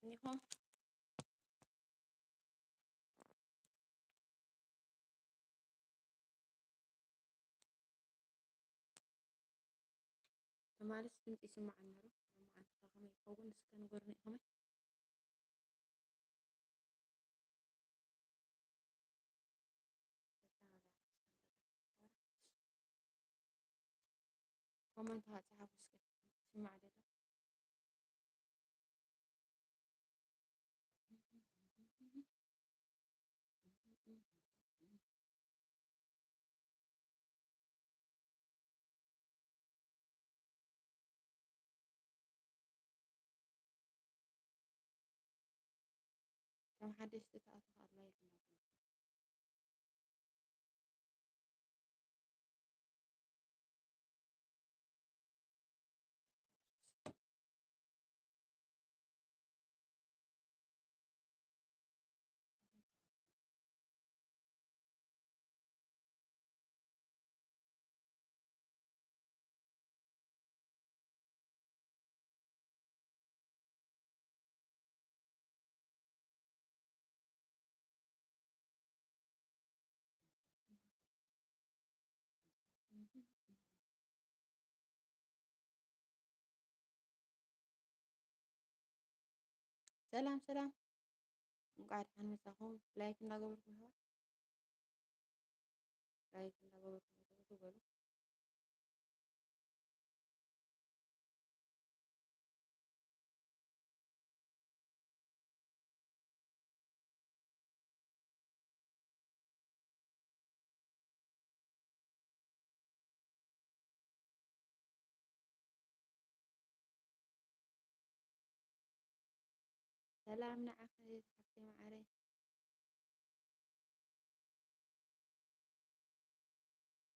እኒኹም። ትማልስ ድምፂ ይስማዕ ነይሩ። ሎማዓንቲ ከ ከመይ ይኸውን? እስከ ንገሩኒ ኢኹም። ኮመንት ኸዓ ጸሓፉ እስከ። ይስማዕ ዶ? ከም ሓደሽቲ ተኣትኻ ኣላ ይኹን። ሰላም ሰላም፣ እንቋዕ ደሓን መጻኹም። ላይክ እንዳገበርኩም ኣሕዋት፣ ላይክ እንዳገበርኩም ኣሕዋት በሉ። ሰላም ንዓኺ ሓፍተይ መዓረይ።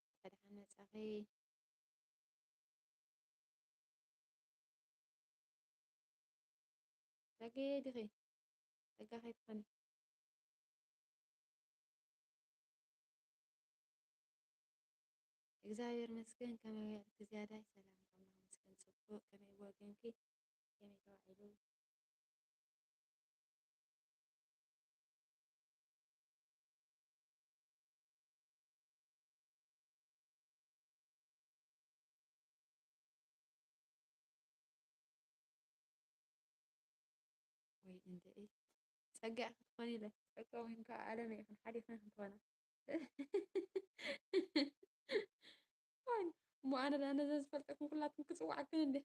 እንኳዕ ደሓን መጻኺ። ጸገየ ዲኺ? ጸጋ ከይትኾኒ። እግዚኣብሔር ይመስገን። ከመይ ውዒልኪ ዝያዳይ? ሰላም ኣምላኽ ይመስገን። ጽቡቕ። ከመይ ወገንኪ? ከመይ ተዋዒሉ? ወይ እንድዒ ጸጋ ክትኾኒ ኢለ ጸጋ ወይን ከዓ ዓለም ይኹን ሓሊፍና ክንትኾና እሞ ኣነ ዳ ነዘ ዝፈልጠኩም ኩላትኩም ክጽውዓክን እንዴ።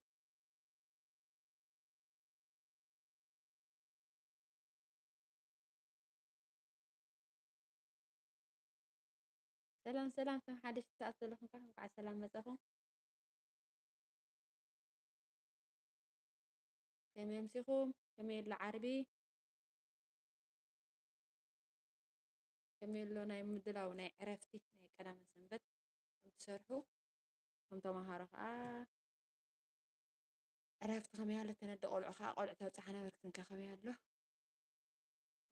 ሰላም ሰላም፣ ከም ሓደሽ ትኣት ዘለኹም ከዓ እንኳዕ ሰላም መጻኹም። ከመይ ኣምሲኹም? ከመይ ኣሎ ዓርቢ? ከመይ ኣሎ ናይ ምድላው ናይ ዕረፍቲ ናይ ቀዳመ ሰንበት? ከም ትሰርሑ፣ ከም ተምሃሮ ከዓ ዕረፍቲ ከመይ ኣሎ? ተነደ ቆልዑ ከዓ ቆልዑ ተብፅሓ ነበርክን ከ ከመይ ኣሎ?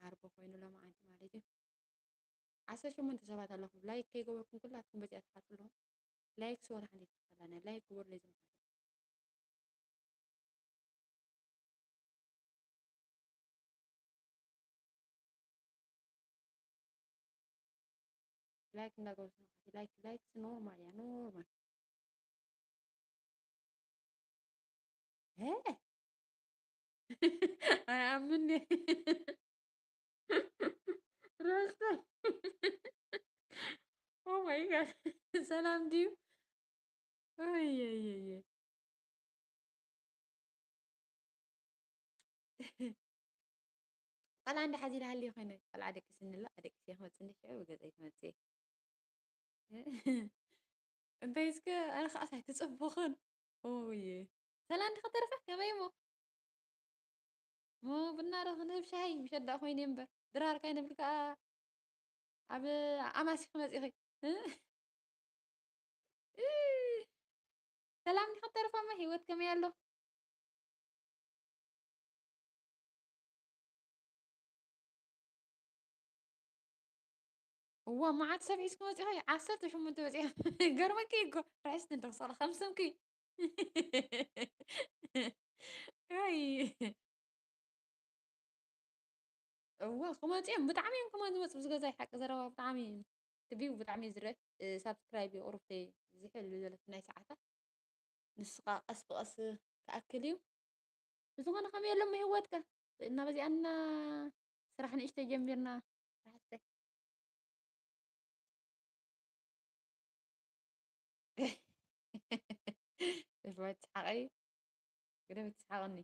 ዓርቢ ኮይኑ ሎማዓንቲ ማለት እዩ። ዓሰርተ ሸሞንተ ሰባት ኣለኹም ላይክ ከይገበርኩም ኩላትኩም በዚኣ ትሓልፉ ኣለኹም። ላይክ ስወር ሓንቲ ትፈላነ ላይክ ግበሩ ለይዝም ላይክ እንዳገበርኩም ላይክ ላይክ ኖርማል እያ ኖርማል። እ ኣይኣምን ረስተ ኦ ማይ ጋድ ሰላም ድዩ? ኣየየየ ቆልዓ እንዳ ሓዚለ ሃልየ ኮይነ ቆልዓ ደቂስኒ ኣሎ ኣደቂሰ ክመፅእ እንደ ሽዑ ብገፀይ ትመፅእ እንታይ እስከ ኣነ ከዓስ ኣይትፅብኹን ኦየ ሰላም እንዲ ከተረፈ ከመይ እሞ ሞ ቡና ዶ ክንህብ ሻሂ ምሸት ደኣ ኮይነ እምበር ድራር ካይነብል ከዓ ኣብ ኣማሲ ክመፂኺ ሰላም ዲኺ ተርፋማ ህይወት ከመይ ኣሎ? እዋ መዓት ሰብ ሒዝኪ መፂኺ ዓሰርተ ሸሞንተ በፂኻ ገርመኪ እኮ ርሕስቲ እንተክሳላ ከምስምኪ ኣይ እወ ክመፁ እዮም፣ ብጣዕሚ እዮም ክመ- ዝመፁ። ብዝገዛይ ሓቂ ዘረባ ብጣዕሚ እዩ ትቢው፣ ብጣዕሚ እዩ ዝርዕድ። ሳብስክራይብ እዩ ቁሩብተይ ዝሕል ዘለት ናይ ሰዓታት። ንስኻ ቀስ ብቐስ ክኣክል እዩ። ብዝኾነ ከም የሎም ህይወትካ እናበዚኣና ስራሕ ንእሽተይ ጀሚርና ራሕተይ። እዋይ ትስሓቐይ፣ ግደፍ ትስሓቐኒ።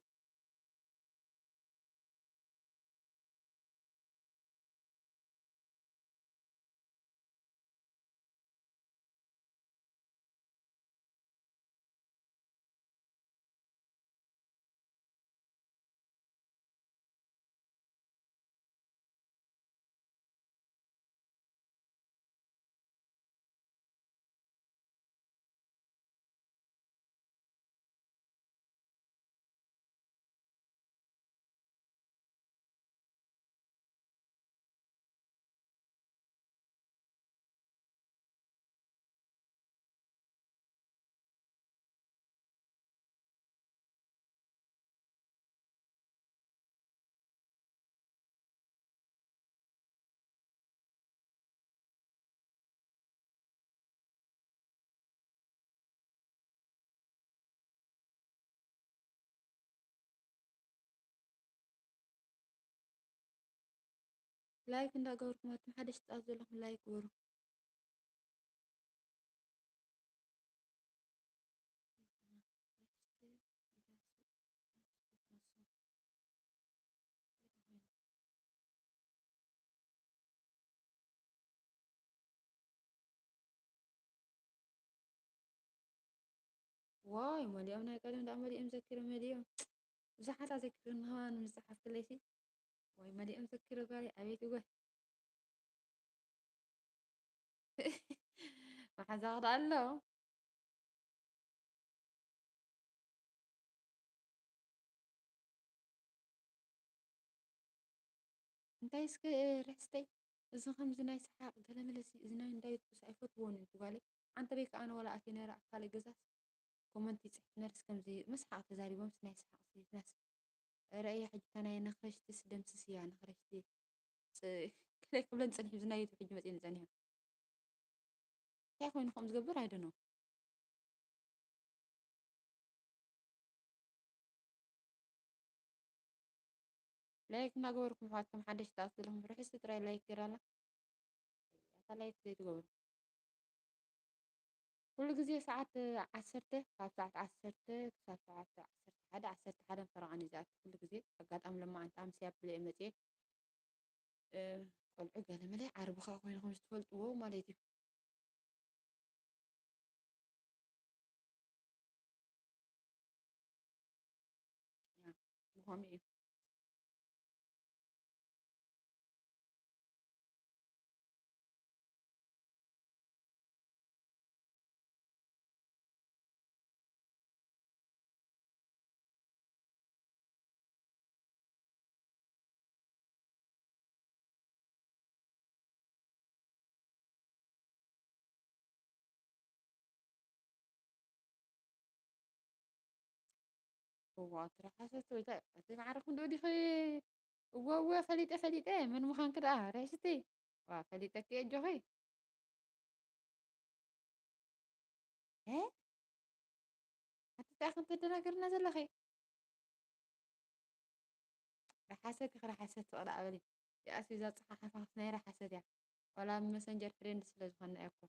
ላይክ እንዳገበርኩም ኣቱም ሓደሽቲ ጣፍ ዘለኹም ላይክ ግበሩ። ዋይ መሊኦም ናይ ቀደም ደኣ መሊኦም ዘኪሮም መሊኦም። ብዙሓት ኣዘኪርና ንምዝሓፍክለይሲ። ዋይ መሊኦም ዘኪሮ ጋሪ ኣቤት እወ። መሓዛ ክዳ ኣሎ። እንታይ እስከ ርሕስተይ፣ እዚ ከምዚ ናይ ሰሓቕ ገለመለሲ፣ እዚ ናይ እንዳይ ጡስ ኣይፈትዎን እዩ ጓለይ። ኣንተ በይ ከኣ ንወላ ኣትየ ነይረ ኣብ ካልእ ገዛስ ኮመንት ይጽሕፍ ነርስ ከምዚ መስሓቕ ተዛሪቦምስ ናይ ሰሓቕ ሲዝነስ። ረእያ ሕጂ እታ ናይ ነኽረሽትስ ደምስስያ፣ ነኽረሽቲ ፅ-፣ ክለይ ክብለን ጸኒሑ፣ እዚ ናይ ዩቱብ ሕጂ መጺእኒ ጸኒሑ። እንታይ ኮይኑ ከምኡ ዝገብር? I don't know። ላይክ እናገበርኩም ኣሕዋትኩም ሓደሽቲ ኣትለኹም ርሕስቲ ጥራይ ላይክ ገይራና። እታ ላይክ ዘይትገብሩ። ኩሉ ግዜ ሰዓት ዓሰርተ፣ ካብ ሰዓት ዓሰርተ ክሳብ ሰዓት ዓሰርተ ሓደ፣ ዓሰርተ ሓደን ፈረቓን እዩ ዝኣቱ ኩሉ ግዜ። ኣጋጣሚ ለማዓንቲ ኣምስያ ብልዒ መፅየ። እ፣ ቆልዑ ገለ መለ ዓርቢ ኸዓ ኮይኑ ከም ዝትፈልጥዎ ማለት እዩ። ያ፣ ብኸምኡ እዩ። እዋ፣ ትረሓሰት ወይ ታ-፣ እቲ ማዕረኹም ዶ ዲኺ? እወ፣ እወ፣ ፈሊጠ፣ ፈሊጠ፣ መን ምዃንኪ ደኣ? ርሕስቲ። ዋ፣ ፈሊጠኪ ኣጆኺ። እ? ኣቲ እንታይ ከም ተደናግርና ዘለኺ? ርሓሰት፣ ክረሓሰት ትቕላ ኣበሊ። ያኣስ እዛ ጸሓሓፋ ናይ ርሓሰት እያ። ዋላ ኣብ መሰንጀር ፍሬንድ ስለ ዝኾንና እያ እኮ።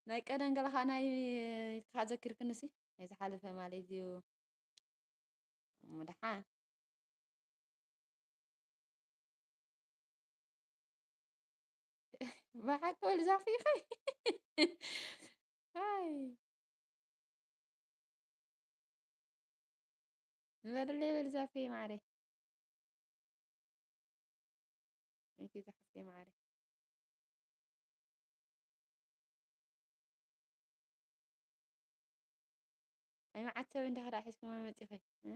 ናይ ቀደም ገለ ኸዓ ናይ፣ ከዓ ዘኪርክንሲ፣ ናይ ዝሓለፈ ማለት እዩ። እሞ ደሓን። ብሓቂ ወልዛፍ ኢኺ? ኣይ። ዝበለለይ በል ዛፈይ ማዓረይ። ኣንቲ ዝሓፍተይ ማዓረይ። ኣይ መዓት ሰብ እንዲኻ ደኣ ሒዝክማ መጺኺ፣ እ?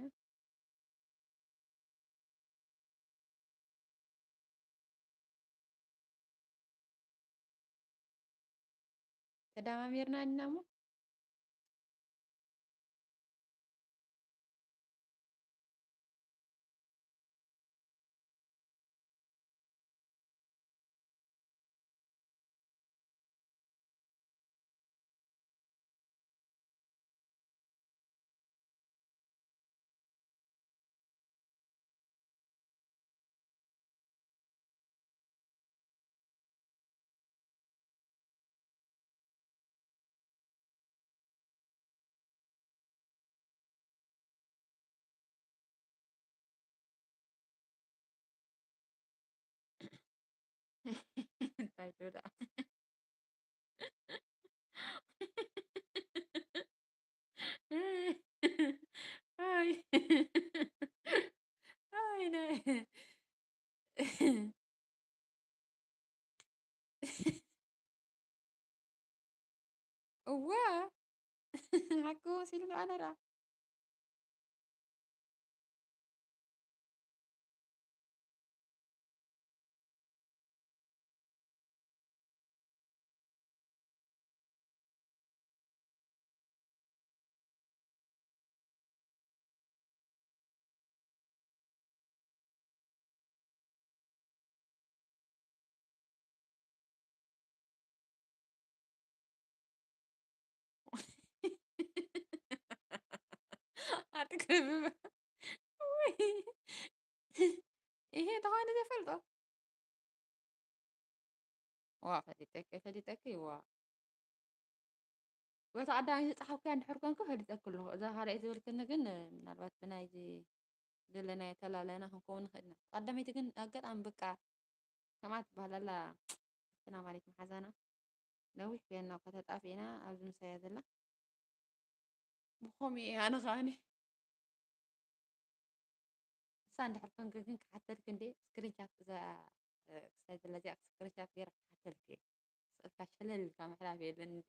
ተደማሚርና ዲና እሞ? እንታይ ትብላ? ኣይ። ኣይ፣ ናይ። እወ። ሓቂ መሲሉኒ ኣነ ደኣ። ኣትክብብ። ውይ። ይሄ ተኾነ ዘፈልጦ። ዋ፣ ፈሊጠኪ፣ ፈሊጠኪ፣ ዋ። ወታ ቀዳማይ ዝጸሓፍኩያ እንድሕር ኮንኩ ፈሊጠኪ ኣለኹ። እዛ ካልኣይቲ ዝበልክኒ ግን፣ ምናልባት ብናይዚ ዘለናዮ ተላለና ክንከውን ንኽእል ኢና። ቀዳመይቲ ግን ኣጋጣሚ በቃ ከምኣ ትበሃል ኣላ፣ እንትና ማለት መሓዛና ነዊሕ ኮይና እኳ ተጣፊእና ኣብዚ ምሳያ ዘላ። ብኸምኡ እየ ኣነ ከኣኒ። ንሳ እንድሕር ኮንኪ ግን ክሓተልኪ እንዴ፣ ስክሪንሻት እዛ፣ እ፣ ክሳይ ዘላ እዚኣ ስክሪንሻት ገይረ ክሓተልኪ እየ። ስእልካ ሸለል ኢልካ ምሕላፍ የለን እንዴ።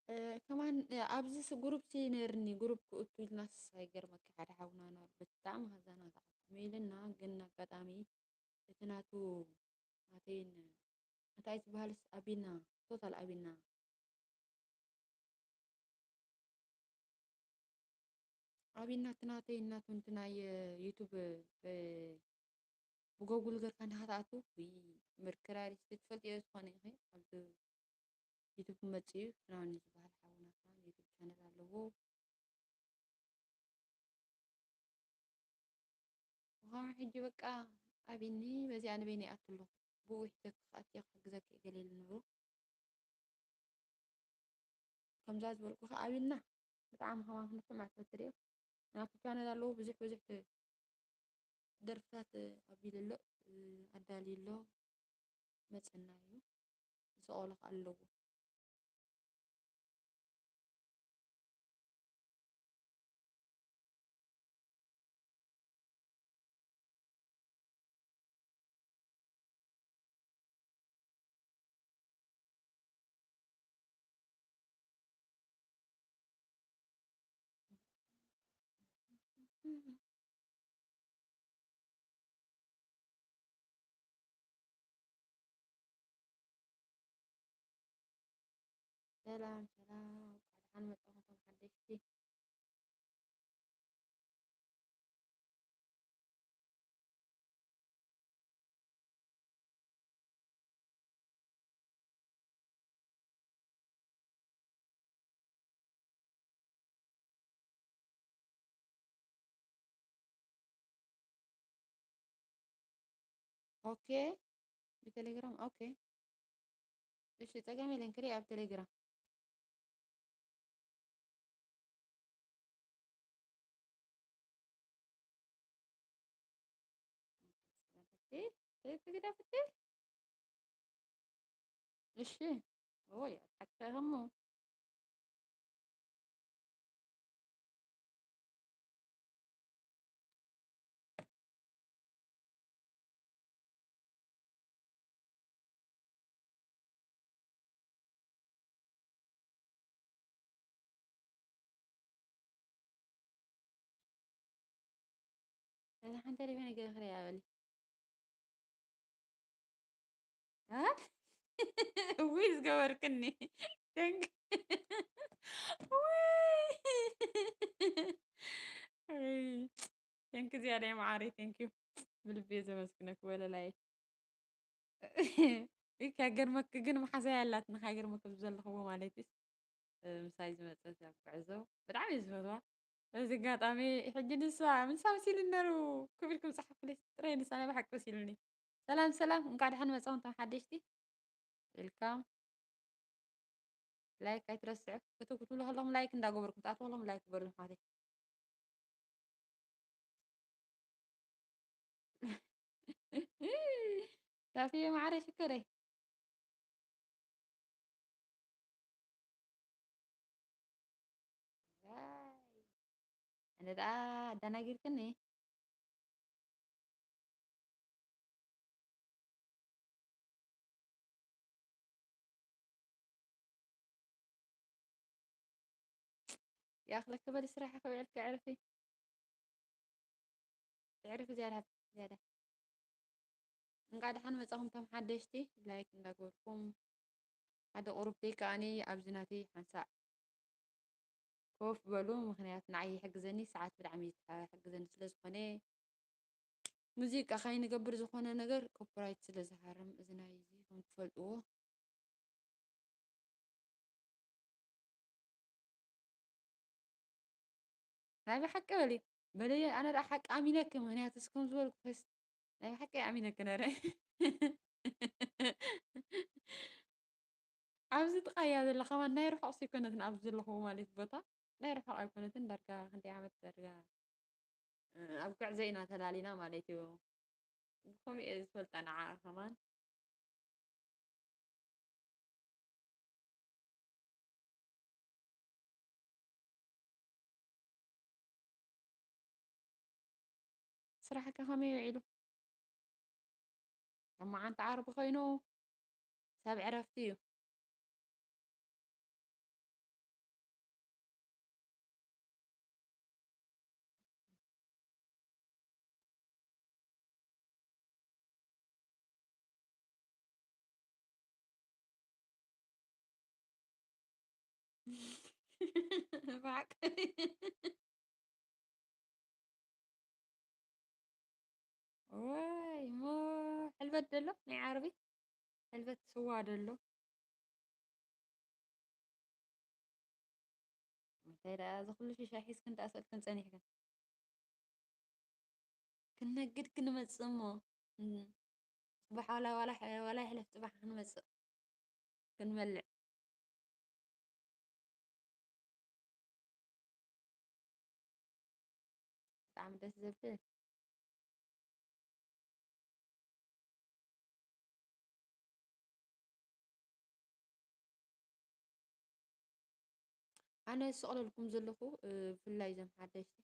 እ፣ ከማን፣ እ፣ ኣብዚ ስ-፣ ግሩፕ ሲ ነይርኒ፣ ግሩፕ ክእቱ ኢልናስ ኣይገርመኪ፣ ሓደ ሓውና ነይሩ፣ ብጣዕሚ ከዘናግዓኩም ኢልና፣ ግን ኣጋጣሚ እቲ ናቱ፣ ናተይን፣ እንታይ ዝበሃልስ፣ ኣቢና፣ ቶታል ኣቢና። ኣቢና፣ እቲ ናተይ እናቱ፣ እቲ ናይ ዩቱብ ብ-፣ ብጎጉል ገርካ እንዳሃትኣቱ፣ ውይ፣ ምርክራሪስቲ ትፈልጥዮ ዝኾነ ኢኺ፣ ኣብዚ ዩቱብ ክመጽእ እዩ። ፍናን ዝበሃል ሓውና ፍናን ዩቱብ ቻነል ኣለዎ። ወኸዓ ሕጂ በቃ ኣቢኒ፣ በዚኣ ንበይነይ ይኣቱ ኣለኹ። ብኡ ሒዘኪ ክኣትዮ ክሕግዘኪ እየ ገለ ኢሉ ነይሩ። ከምዛ ዝበልኩ ከኣ ኣቢልና፣ ብጣዕሚ ከማን ክንስማዕ ትፈቱ ድዮ? ናቱ ቻነል ኣለዎ፣ ብዙሕ ብዙሕ ደርፍታት ኣቢሉ ኣሎ፣ ኣዳልዩ ኣሎ፣ መጸና እዩ። ዝሰቐሎ ከኣ ኣለዎ። ሰላም ሰላም፣ እንኳዕ ደሓን መጻኹም ሓደሽቲ። ኦኬ፣ ብቴሌግራም ኦኬ። እሺ፣ ጸገም የለን፣ ክሪእ ኣብ ቴሌግራም። እሺ፣ እሺ፣ ግደፍቲ። እሺ። ኦይ፣ ኣትሓቅኸሞ። እዛ ሓንቲ ሪፈ ነገር ክሪኣ በሊ። እ? እውይ ዝገበርክኒ። Thank-፣ እውይ። እውይ። Thank you ዝያዳ መዓረይ፣ thank you። ብልቢ እየ ዘመስግነኪ ወለላይ። እይ፣ ከገርመኪ ግን መሓዛይ ኣላትኒ፣ ከገርመኪ ኣብዚ ዘለኽዎ ማለት እዩ። እ፣ ምሳይ ዝመጸት ኣብ ጉዕዞ ብጣዕሚ እየ ዝፈትዋ። በዚ ኣጋጣሚ ሕጂ ንሳ፣ ንሳ መሲሉኒ ነይሩ ክብልኩም ጸሓፉለይ ጥራይ፣ ንሳ ናይ ብሓቂ መሲሉኒ። ሰላም ሰላም፣ እንኳዕ ደሓን መጻኹም እቶም ሓደሽቲ። ዌልካም። ላይክ ኣይትረስዑ። ክትብሉ ከለኹም ላይክ እንዳገበርኩም፣ ትኣትዉ ከለኹም ላይክ ግበሩ ኣሕዋተይ። ሻፊየ ማዕረ ሽኮረይ። ኣነ ደኣ ኣደናጊርክኒ። ይኣኽለኪ በሊ ስራሕ ከውዕልኪ ዕረፊ። ዕረፊ ዝያዳ፣ ዝያዳ። እንቃዕ ደሓን መጻኹም እቶም ሓደሽቲ፣ ላይክ እንዳገበርኩም። ሓደ ቁሩብተይ ከኣኒ ኣብዚ ናተይ ሓንሳእ ኮፍ በሉ፣ ምኽንያት ንዓይ ይሕግዘኒ፣ ሰዓት ብጣዕሚ ይሕግዘኒ ስለ ዝኾነ፣ ሙዚቃ ከይንገብር ዝኾነ ነገር ኮፒራይት ስለ ዝሃርም፣ እዚ ናይ እዚ ከም ትፈልጥዎ። ናይ ብሓቂ በሊ፣ በሊ፣ ኣነ ደኣ ሓቂ ኣሚነኪ፣ ምኽንያቱ እስከም ዝበልኩ ፈስ-፣ ናይ ብሓቂ ኣሚነኪ ነረ። ኣብዚ ጥቓ እያ ዘላ፣ ከማን ናይ ርሑቕ ኣይኮነትን፣ ኣብዚ ዘለኹዎ ማለት ቦታ ናይ ርሑቕ ኣይኮነትን፣ ዳርጋ ክንደይ ዓመት ዳርጋ፣ እ፣ ኣብ ጉዕዞ ኢና ተላሊና ማለት እዩ። ብኸምኡ እየ ዝፈልጣ ንዓኣ ከማን። ስራሕከ ከመይ ውዒሉ? ኣብ መዓንቲ ዓርቢ ኮይኑ ሰብ ዕረፍቲ እዩ። ብሓቂ። ዋይ፣ እሞ ሕልበት ደሎ ናይ ዓርቢ? ሕልበት ስዋ ደሎ? እንታይ ደኣ እዚ ኩሉ ሽሻይ ሒዝክን ደኣ ሰልክን ጸኒሕክን? ክንነግድ ክንመጽእ እሞ፣ እም፣ ጽባሕ ዋላ፣ ዋላ፣ ዋላ ይሕለፍ ጽባሕ ክንመጽእ ክንበልዕ። ብጣዕሚ ደስ ዘብል። ኣነ ዝስቕለልኩም ዘለኹ፣ እ፣ ብፍላይ እዞም ሓደሽቲ፣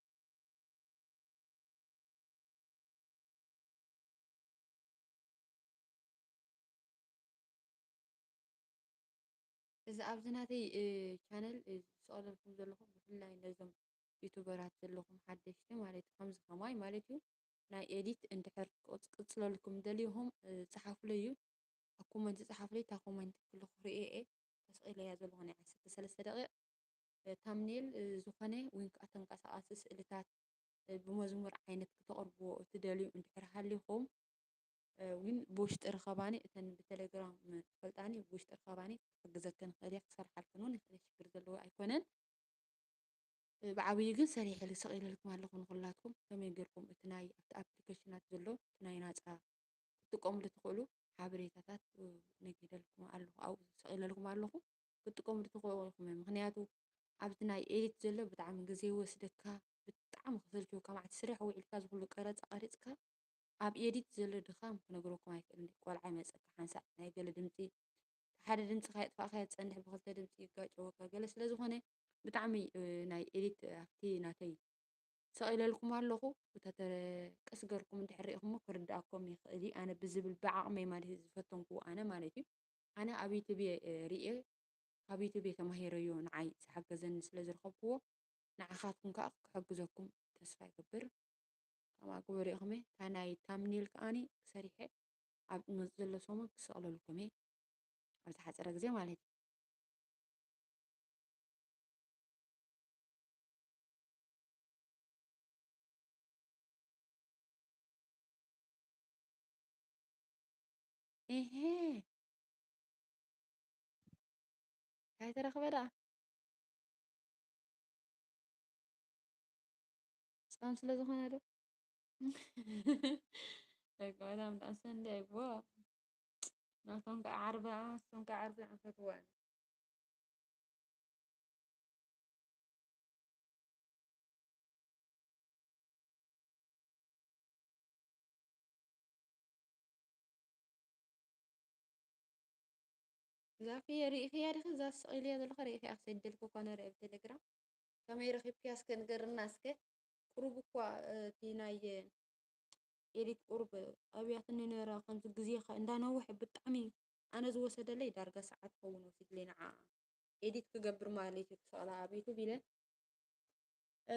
እዚ ኣብዚ ናተይ፣ እ፣ ቻነል፣ እ፣ ዝስቐለልኩም ዘለኹ ብፍላይ ነዞም ዩቱበራት ዘለኹም ሓደሽቲ ማለት እዩ፣ ከምዚ ከማይ ማለት እዩ፣ ናይ ኤዲት እንድሕር ክቕጽ-፣ ክጽለልኩም ደሊኹም፣ እ፣ ጸሓፉለይ እዩ። ኣብ ኮመንት ጸሓፉለይ፣ እታ ኮመንት ኩሉ ክርእየ እየ። ተስቒለያ ዘለኹ ናይ ዓሰርተ ሰለስተ ደቂቕ፣ እ፣ ታምኔል፣ እ፣ ዝኾነ ወይ ከዓ ተንቀሳቓሲ ስእልታት፣ እ፣ ብመዝሙር ዓይነት ክተቕርብዎ እትደልዩ እንድሕር ሃሊኹም፣ እ፣ እውን ብውሽጢ ርኸባኒ፣ እተን ብቴሌግራም ትፈልጣኒ፣ ብውሽጢ ርኸባኒ ክሕግዘክን ይኽእል እየ፣ ክሰርሓልክን እውን ይኽእል እየ፣ ሽግር ዘለዎ ኣይኮነን። እ፣ ብዓብዩ ግን ሰሪሐ ሰቒለልኩም ኣለኹ ንኹላትኩም። ከመይ ጌርኩም እቲ ናይ ኣብቲ ኣፕሊኬሽናት ዘሎ፣ እቲ ናይ ናጻ ክትጥቀምሉ ትኽእሉ ሓበሬታታት፣ እ፣ ነጊረልኩም ኣለኹ፣ ኣብኡ ሰቒለልኩም ኣለኹ። ክትጥቀምሉ ትኽእሉ ኢኹም። ምኽንያቱ ኣብዚ ናይ ኤዲት ዘሎ ብጣዕሚ ግዜ ይወስደካ፣ ብጣዕሚ ከሰልችወካ፣ መዓልቲ ስራሕ ውዒልካ፣ እዚ ኩሉ ቀረጻ ቀሪጽካ፣ ኣብ ኤዲት ዘሎ ድኻም ክነግረኩም ኣይክእልን። ቆልዓ ይመጸካ ሓንሳእ፣ ናይ ገለ ድምጺ፣ ሓደ ድምጺ ካየጥፋእካዮ ትጸንሕ፣ ብኽልተ ድምጺ ይጋጨወካ፣ ገለ ስለ ዝኾነ ብጣዕሚ፣ እ፣ ናይ ኤዲት ኣብቲ ናተይ ሰቒለልኩም ኣለኹ። እታ ተ-፣ ቀስ ገርኩም እንድሕር ርኢኹሞ ክርድኣኩም ይኽእል እዩ። ኣነ ብዝብል ብዓቕመይ ማለት እዩ ዝፈተንኩዎ ኣነ ማለት እዩ። ኣነ ኣብ ዩቱብ እየ፣ እ፣ ርእየ፣ ካብ ዩቱብ እየ ተማሂረዮ ንዓይ ዝሓገዘኒ ስለ ዝረኸብኩዎ፣ ንዓኻትኩም ከኣ ክሕግዘኩም ተስፋ ይገብር። ከምኣ ግበሩ ኢኹም እየ። እታ ናይ ታምኔል ከኣኒ ሰሪሐ ኣብ ዝመጽእ ዘሎ ሰሙን ክሰቕለልኩም እየ። ኣብ ዝሓጸረ ግዜ ማለት እዩ። እሄ። እንታይ ተረኽበ ደኣ? ጾም ስለ ዝኾነ ዶ? ደቂ መዳም ደኣ ሰንደይ፣ ዋ። ናቶም ከዓ ዓርቢ፣ ንሶም ከዓ ዓርቢ እዮም ፈትዎም። ዛፊ ርኢኽያ ዲኺ? እዛ ስቕ ኢለያ ዘለኹ ርኢኽያ? ክሰደልኩ እኳ ነረ ኣብ ቴሌግራም። ከመይ ረኺብክያ እስከ ንገርና እስከ። ቁሩብ እኳ፣ እ፣ እቲ ናይ ኤዲት ቁሩብ ኣብያትኒ ነራ፣ ከምዚ ግዜ ኸ እንዳነውሐ ብጣዕሚ ኣነ ዝወሰደለይ ዳርጋ ሰዓት ክኸውን ወሲድለይ ንዓ ኤዲት ክገብር ማለት እዩ፣ ክሰቕላ ኣብ ዩቱብ ኢለ። እ፣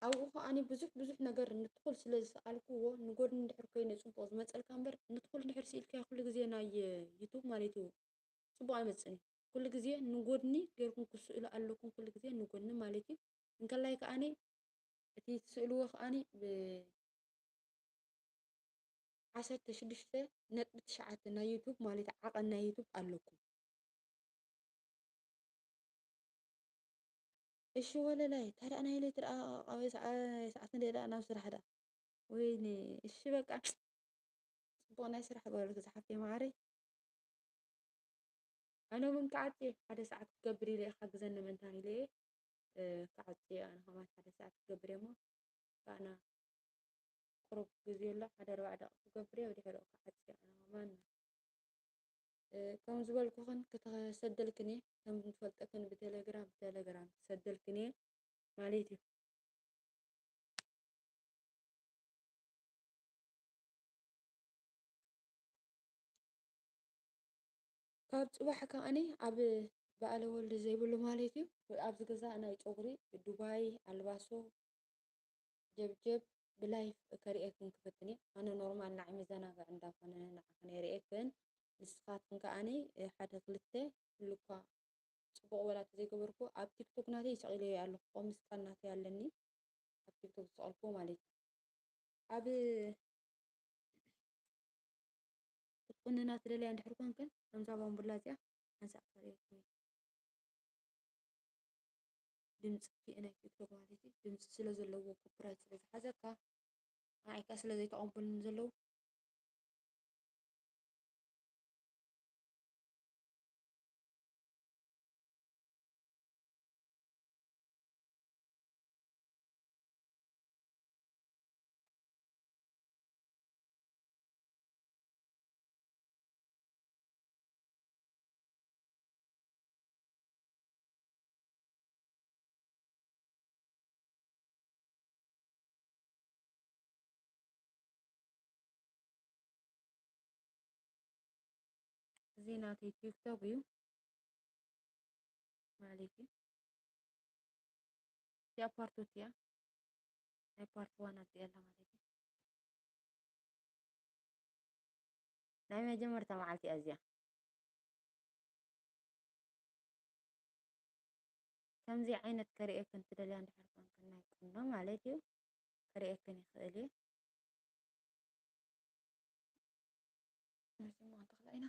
ኣብኡ ከኣኒ ብዙሕ ብዙሕ ነገር ንትኹል ስለ ዝሰኣልክዎ፣ ንጎድኒ እንድሕር ኮይነ ጽቡቕ ዝመጸልካ እምበር፣ ንትኹል እንድሕር ስኢልካዮ ኩሉ ግዜ ናይ ዩቱብ ማለት እዩ ጽቡቕ ኣይመጽእን እዩ። ኩሉ ግዜ ንጎድኒ ጌርኩም ክስእሉ ኣለኩም፣ ኩሉ ግዜ ንጎድኒ ማለት እዩ። እንከላይ ከኣኒ እቲ ትስእልዎ ከኣኒ ብ-፣ ዓሰርተ ሽዱሽተ ነጥቢ ትሽዓተ ናይ ዩቱብ ማለት ዓቐን ናይ ዩቱብ ኣለኩም። እሺ ወለላይ፣ ታዲያ ናይ ለይቲ ደኣ ኣብ ሰዓ-፣ ሰዓት እንደ ደኣ ናብ ስራሕ ደኣ። ወይኔ፣ እሺ በቃ። ጽቡቕ ናይ ስራሕ በሉት ዝሓፍተይ መዓረይ። ኣነ እውን ክዓጽ እየ፣ ሓደ ሰዓት ክገብር ኢለ እየ፣ ሓግዘኒ ምእንታን ኢለ እየ፣ እ፣ ክዓጽ እየ ኣነ ከማን ሓደ ሰዓት ክገብር እየ እሞ፣ ኣነ ቁሩብ ግዜ ኣሎ፣ ሓደ ኣርባዓ ደቂቕ ክገብር እየ፣ ብድሕሪኡ ክዓጽ እየ ኣነ ከማን። እ፣ ከም ዝበልኩኽን ክተሰደልክን እየ፣ ከም ዝፈልጠክን ብቴሌግራም፣ ብቴሌግራም ክሰደልክን እየ ማለት እዩ። ካብ ጽባሕ ከኣኒ ኣብ በዓለ ወልዲ ዘይብሉ ማለት እዩ። ኣብዚ ገዛ ናይ ጨጉሪ፣ ዱባይ፣ ኣልባሶ፣ ጀብጀብ ብላይፍ ከርእየክን ክፍትን እየ። ኣነ ኖርማል ንዓይ መዘናግዒ እንዳኾነ ንዓኽን የርእየክን። ንስኻትክን ከኣኒ ሓደ ክልተ ኩሉ እኳ ጽቡቕ ወላ ተዘይገበርኩ፣ ኣብ ቲክቶክ ናተይ ሰቒለዮ ኣለኹ። ከምኡ ምስ ቃል ናተይ ኣለኒ ኣብ ቲክቶክ ዝሰቐልኩዎ ማለት እዩ። ኣብ ክትቁንና ትደልያ እንድሕር ኮንክን፣ ከምዛ ባምቡላ እዚኣ ሓንሳእ ከርእየኩም እየ። ድምፂ ናይ ቲክቶክ ማለት እዩ። ድምፂ ስለ ዘለዎ፣ ኮፒራይት ስለ ዝሓዘካ፣ ንዓይ ከኣ ስለ ዘይተቐበሉኒ ዘለዉ፣ እዚ ናተይ ቲክቶክ እዩ ማለት እዩ። እዚኣ ፓርት ቱ እያ። ናይ ፓርት ዋን ኣብዚኣ ኣላ ማለት እዩ። ናይ መጀመርታ መዓልቲ እያ እዚኣ። ከምዚ ዓይነት ከርእየክን ትደልያ እንድሕር ኮንክን፣ ናይ ቁኖ ማለት እዩ፣ ከርእየክን ይኽእል እዩ። ንስምዖ ተኽለ ኢና።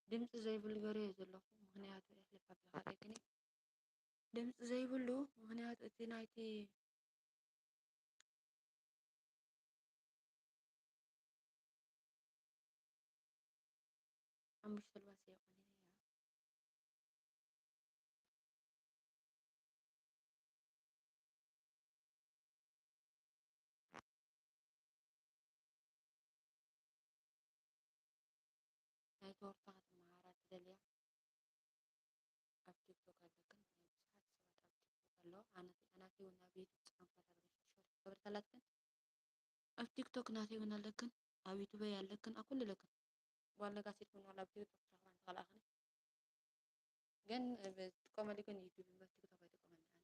ድምፂ ዘይብሉ ገይረ እየ ዘለኹ፣ ምኽንያቱ ኤርትሪክ ኣብ ዝኻደ ግን ድምፂ ዘይብሉ፣ ምኽንያቱ እቲ ናይቲ ሓሙሽተ ኣልባስ እየ ቆኒነ እያ። ናይ ቶርታ ክትመሃራ ትደልያ ኣብ ቲክቶክ ኣለክን፣ ናይ ብዙሓት ሰባት ኣብ ቲክቶክ ኣሎ። ኣነ ኣናተይ እውን ኣብ ዩቱብ ጻንፋ ዳርጋ ሸርሸር ገበርካላትክን፣ ኣብ ቲክቶክ ናተይ እውን ኣለክን፣ ኣብ ዩቱበይ ኣለክን፣ ኣብ ኩሉ ኣለክን። ጓል ነጋሲት እውን ዋላ ኣብ ቲክቶክ ትረኽባ እንተኸላእኽን፣ ግን ብትጥቀመሉ ግን ዩቱብ እምበር ቲክቶክ ኣይጥቀመሉ ኣነ።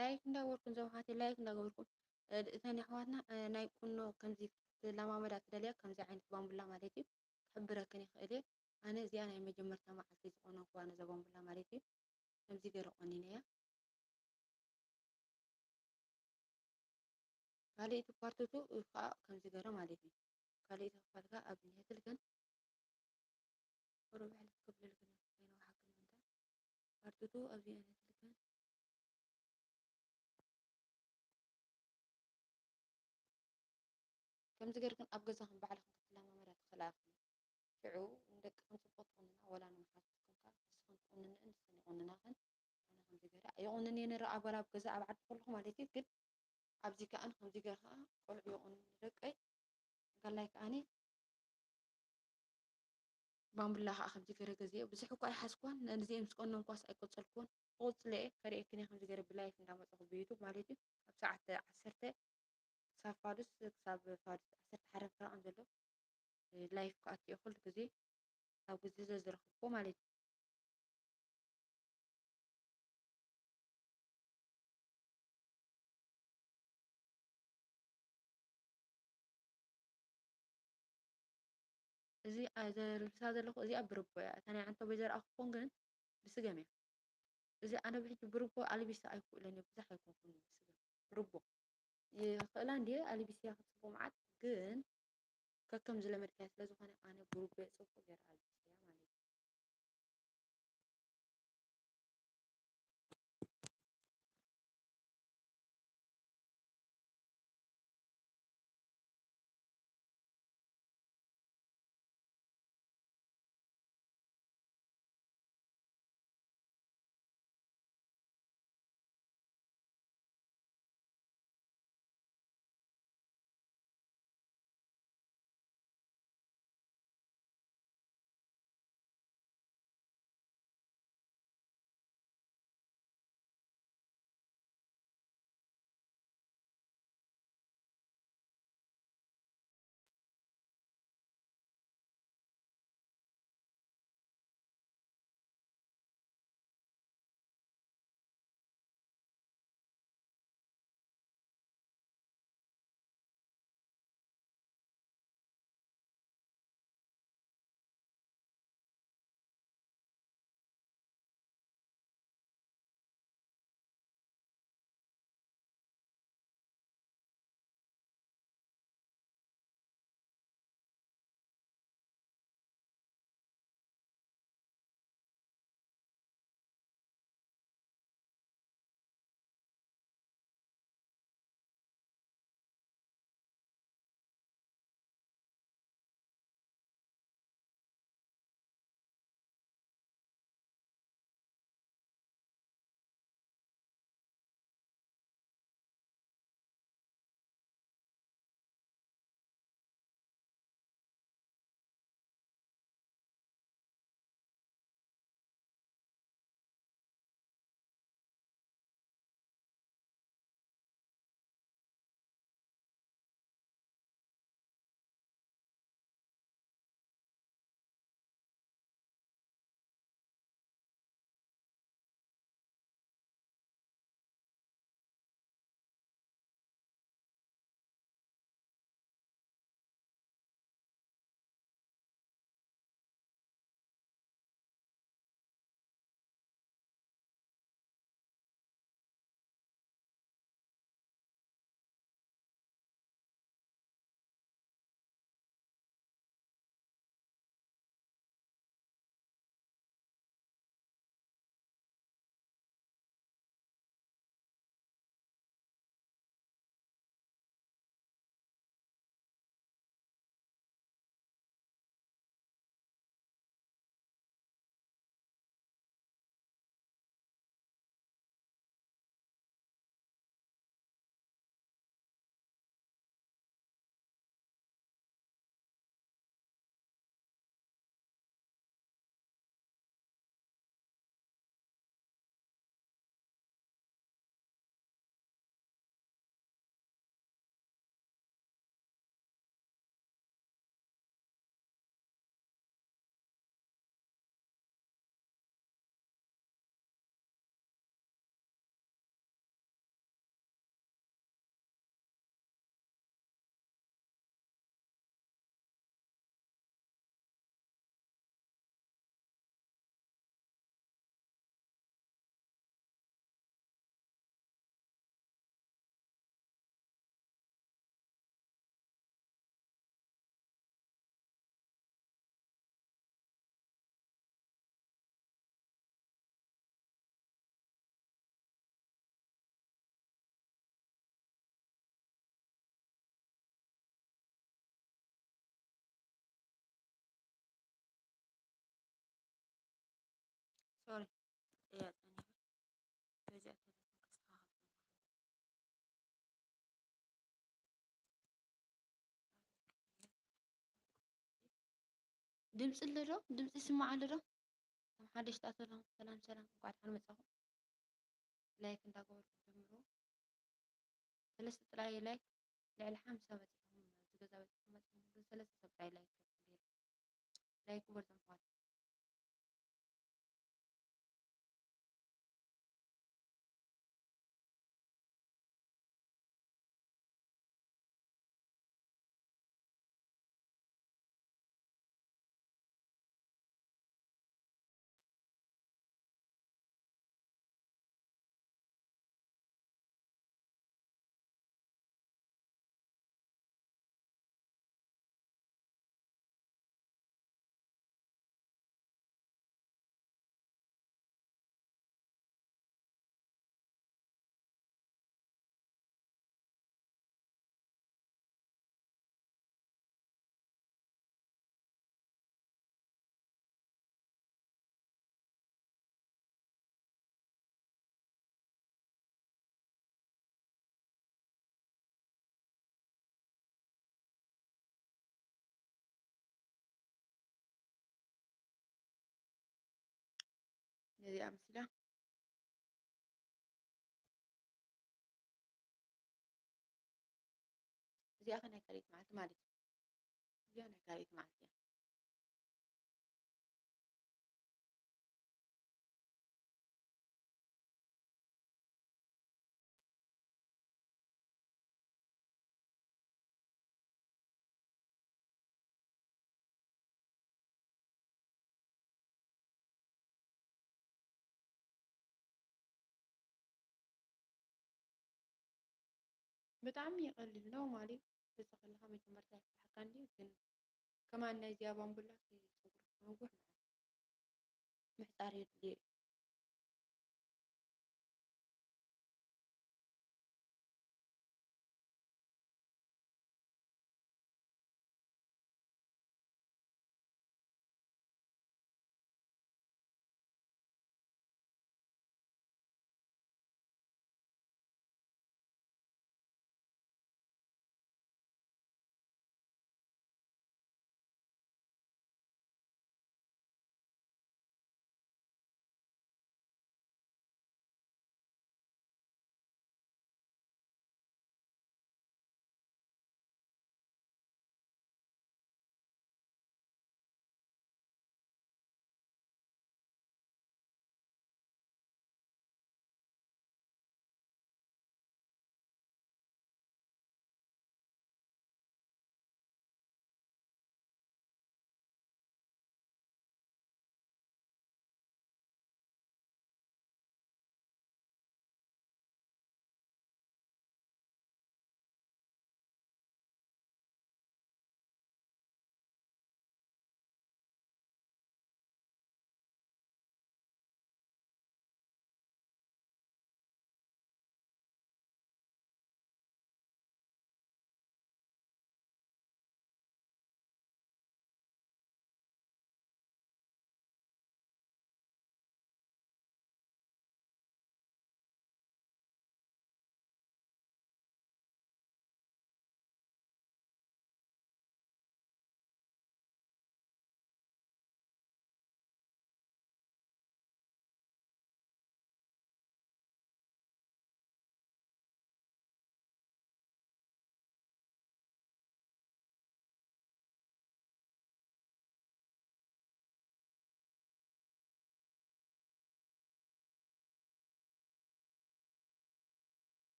ላይክ እንዳገበርኩም፣ ዘውሃት ላይክ እንዳገበርኩም፣ እ፣ እተን ኣሕዋትና፣ እ፣ ናይ ቁኖ ከምዚ ክትለማመዳ ትደልያ፣ ከምዚ ዓይነት ባምቡላ ማለት እዩ፣ ክሕብረክን ይኽእል እየ። ኣነ እዚኣ ናይ መጀመርታ መዓልቲ ዝቆነንኩዋ ነዛ ባምቡላ ማለት እዩ። ከምዚ ገይረ ቆኒነያ። ካልኣይቲ ፓርት ቱ ከዓ ከምዚ ገይረ ማለት እዩ። ካልኣይቲ ክፋል ከዓ ኣብ እኒሀትልክን ቁሩብ ሕልፍ ክብለልክን እዩ፣ ከይነውሓክን ምንታ። ፓርት ቱ ኣብዚ እኒሀትልክን። ከምዚ ገይርክን ኣብ ገዛኽን ባዕልኽን ክትለማመዳ ትኽእላ ኢኽን። ሽዑ ንደቅኽን ጽቡቕ ትቑንና፣ ወላ ንመሓዙትክን ከኣ ንስኽን ትቑንንእን ንሰን ይቑንናኽን። ኣነ ከምዚ ገይረ ኣይቑንን እየ ነይረ ኣብ፣ ወላ ኣብ ገዛ ኣብ ዓዲ ከለኹ ማለት እዩ። ግን ኣብዚ ከኣ ከምዚ ገይረ ከኣ ቆልዑ ይቑንኑ ደቀይ። ጋላይ ከኣኒ ባምቡላ ከኣ ከምዚ ገይረ ገዚኤ። ብዙሕ እኳ ኣይሓዝኩዋን፣ ነዚኤ ምስ ቀነንኳስ ኣይቆጸልኩዎን። ክቕጽሎ እየ፣ ከርእየክን እየ ከምዚ ገይረ ብላይፍ እንዳመጻኹ ብዩቱብ ማለት እዩ። ካብ ሰዓት ዓሰርተ ክሳብ ፋዱስ፣ ክሳብ ፋዱስ ዓሰርተ ሓደ ፈረቓን ዘሎ ላይፍ ክኣቱ እየ ኩሉ ግዜ፣ ኣብ ግዜ ዘዝረኽብኩ ማለት እዩ። እዚ፣ አ፣ ዘልብሳ ዘለኹ እዚኣ ብርቦ እያ። እታ ናይ ዓንተቦይ ዘርኣኹኹም ግን ብስገም እያ። እዚ ኣነ ብሕጂ ብርቦ ኣልቢሰ ኣይክእሎን እየ፣ ብዙሕ ኣይኮንኩን ብስገም። ብርቦ ይኽእላ እንድየ ኣልቢስያ ክጽቡ መዓት፣ ግን ከከም ዝለመድካዮ ስለ ዝኾነ ኣነ ብርቦ እየ ጽቡቕ ገይረ ኣልቢስያ ማለት እዩ። ሶሪ፣ እያ ጸኒሐ። በዚኣ ተለፎን ከስተኻኽል። ድምፂ ኣሎ ዶ? ድምፂ ይስማዕ ኣሎ ዶ? ከም ሓደሽቲ ኣተለኹም፣ ሰላም ሰላም፣ እንኳዕ ደሓን መጻኹም። ላይክ እንዳገበርኩም ጀምሩ። ሰለስተ ጥራይ ላይክ፣ ልዕሊ ሓምሳ በፂሕኩም፣ ኣብዚ ገዛ በፂሕኩም፣ መፂኹም፣ ግን ሰለስተ ሰብ ጥራይ ላይክ ገብሩ። ላይክ ግበሩ ዘምኳት። ነዚኣ ምስላ እዚኣ ኸ ናይ ካልኣይቲ መዓልቲ ማለት እዩ። እዚኣ ናይ ካልኣይቲ መዓልቲ እያ። ብጣዕሚ እዩ ቀሊል፣ ኖርማሊ ገዛ ከለኻ መጀመርታ ይፍትሓካ እንድዩ፣ ግን ከማን ናይዚኣ ባምቡላ ሲ ጸጉርኪ ክነውሕ ማለት እዩ። ምሕጻር የድልዮ እዩ።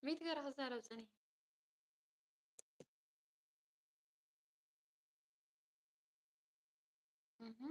ቤት ጋር ክዛረብ ጸኒሐ። እህ።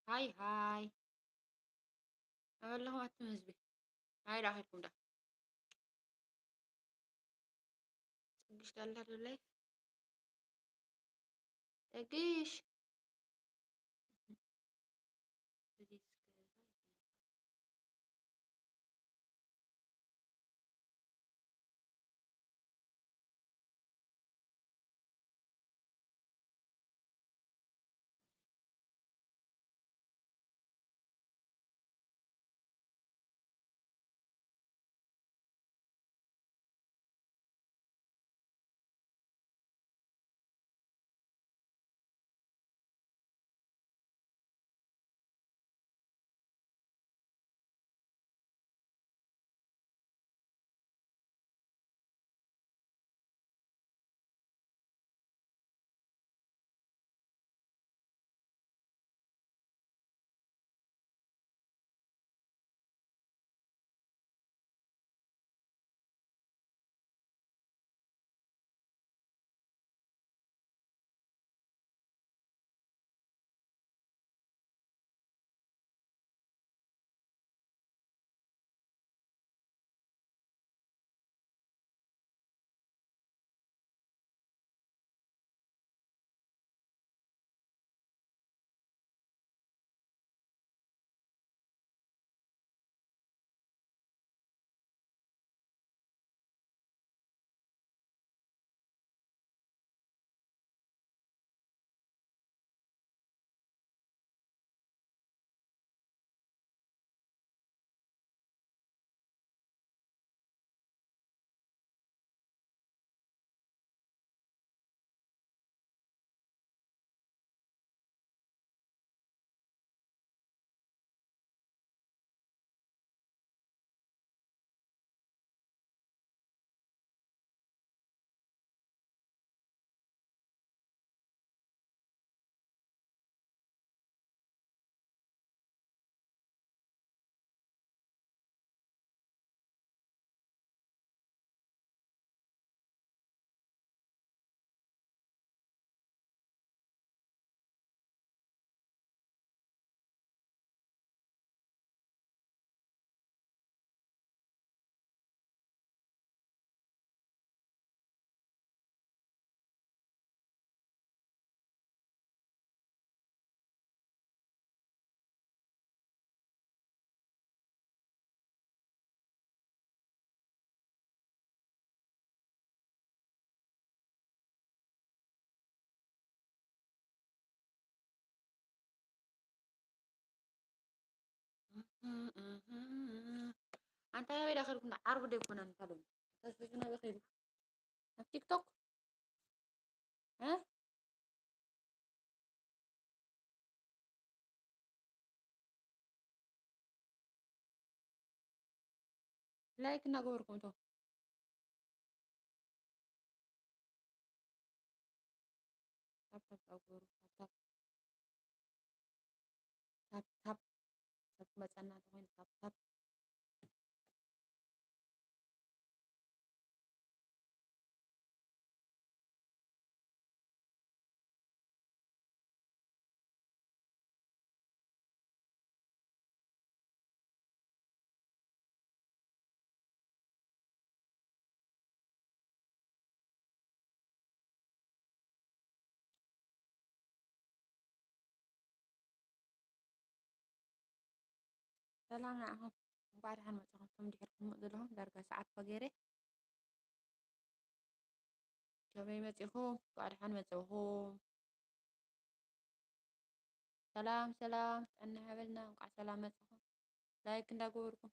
ሃይ ሃይ። ኣበለኹም ኣቱም ህዝቢ። ሃይ ዳኺልኩም ዳ። ጽግሽ ዳላ ዶላይ። ጽግሽ። ኣንታ ኣበይ ዳኸልኩም? ዓርቢ ዶ ኣይኮነን? እንታለን ተስፍና በኸይዱ ኣብ ቲክቶክ እ? ላይክ እናገበርኩም እቶ ታፕ ታፕ ኣግበሩ። ታፕ ታፕ ታፕ ታፕ ክመጸና እንተኾይኑ ካብ፣ ካብ ሰላም ንዓኹም። እንኳዕ ደሓን መጻኹም። እቶም ድሕርኩም ዘለኹም ዳርጋ ሰዓት እኳ ገይረ። ከመይ መጺኹም? እንኳዕ ደሓን መጻኹም። ሰላም ሰላም፣ ጥዕና ይሃበልና። እንኳዕ ሰላም መጻኹም። ላይክ እንዳገበርኩም።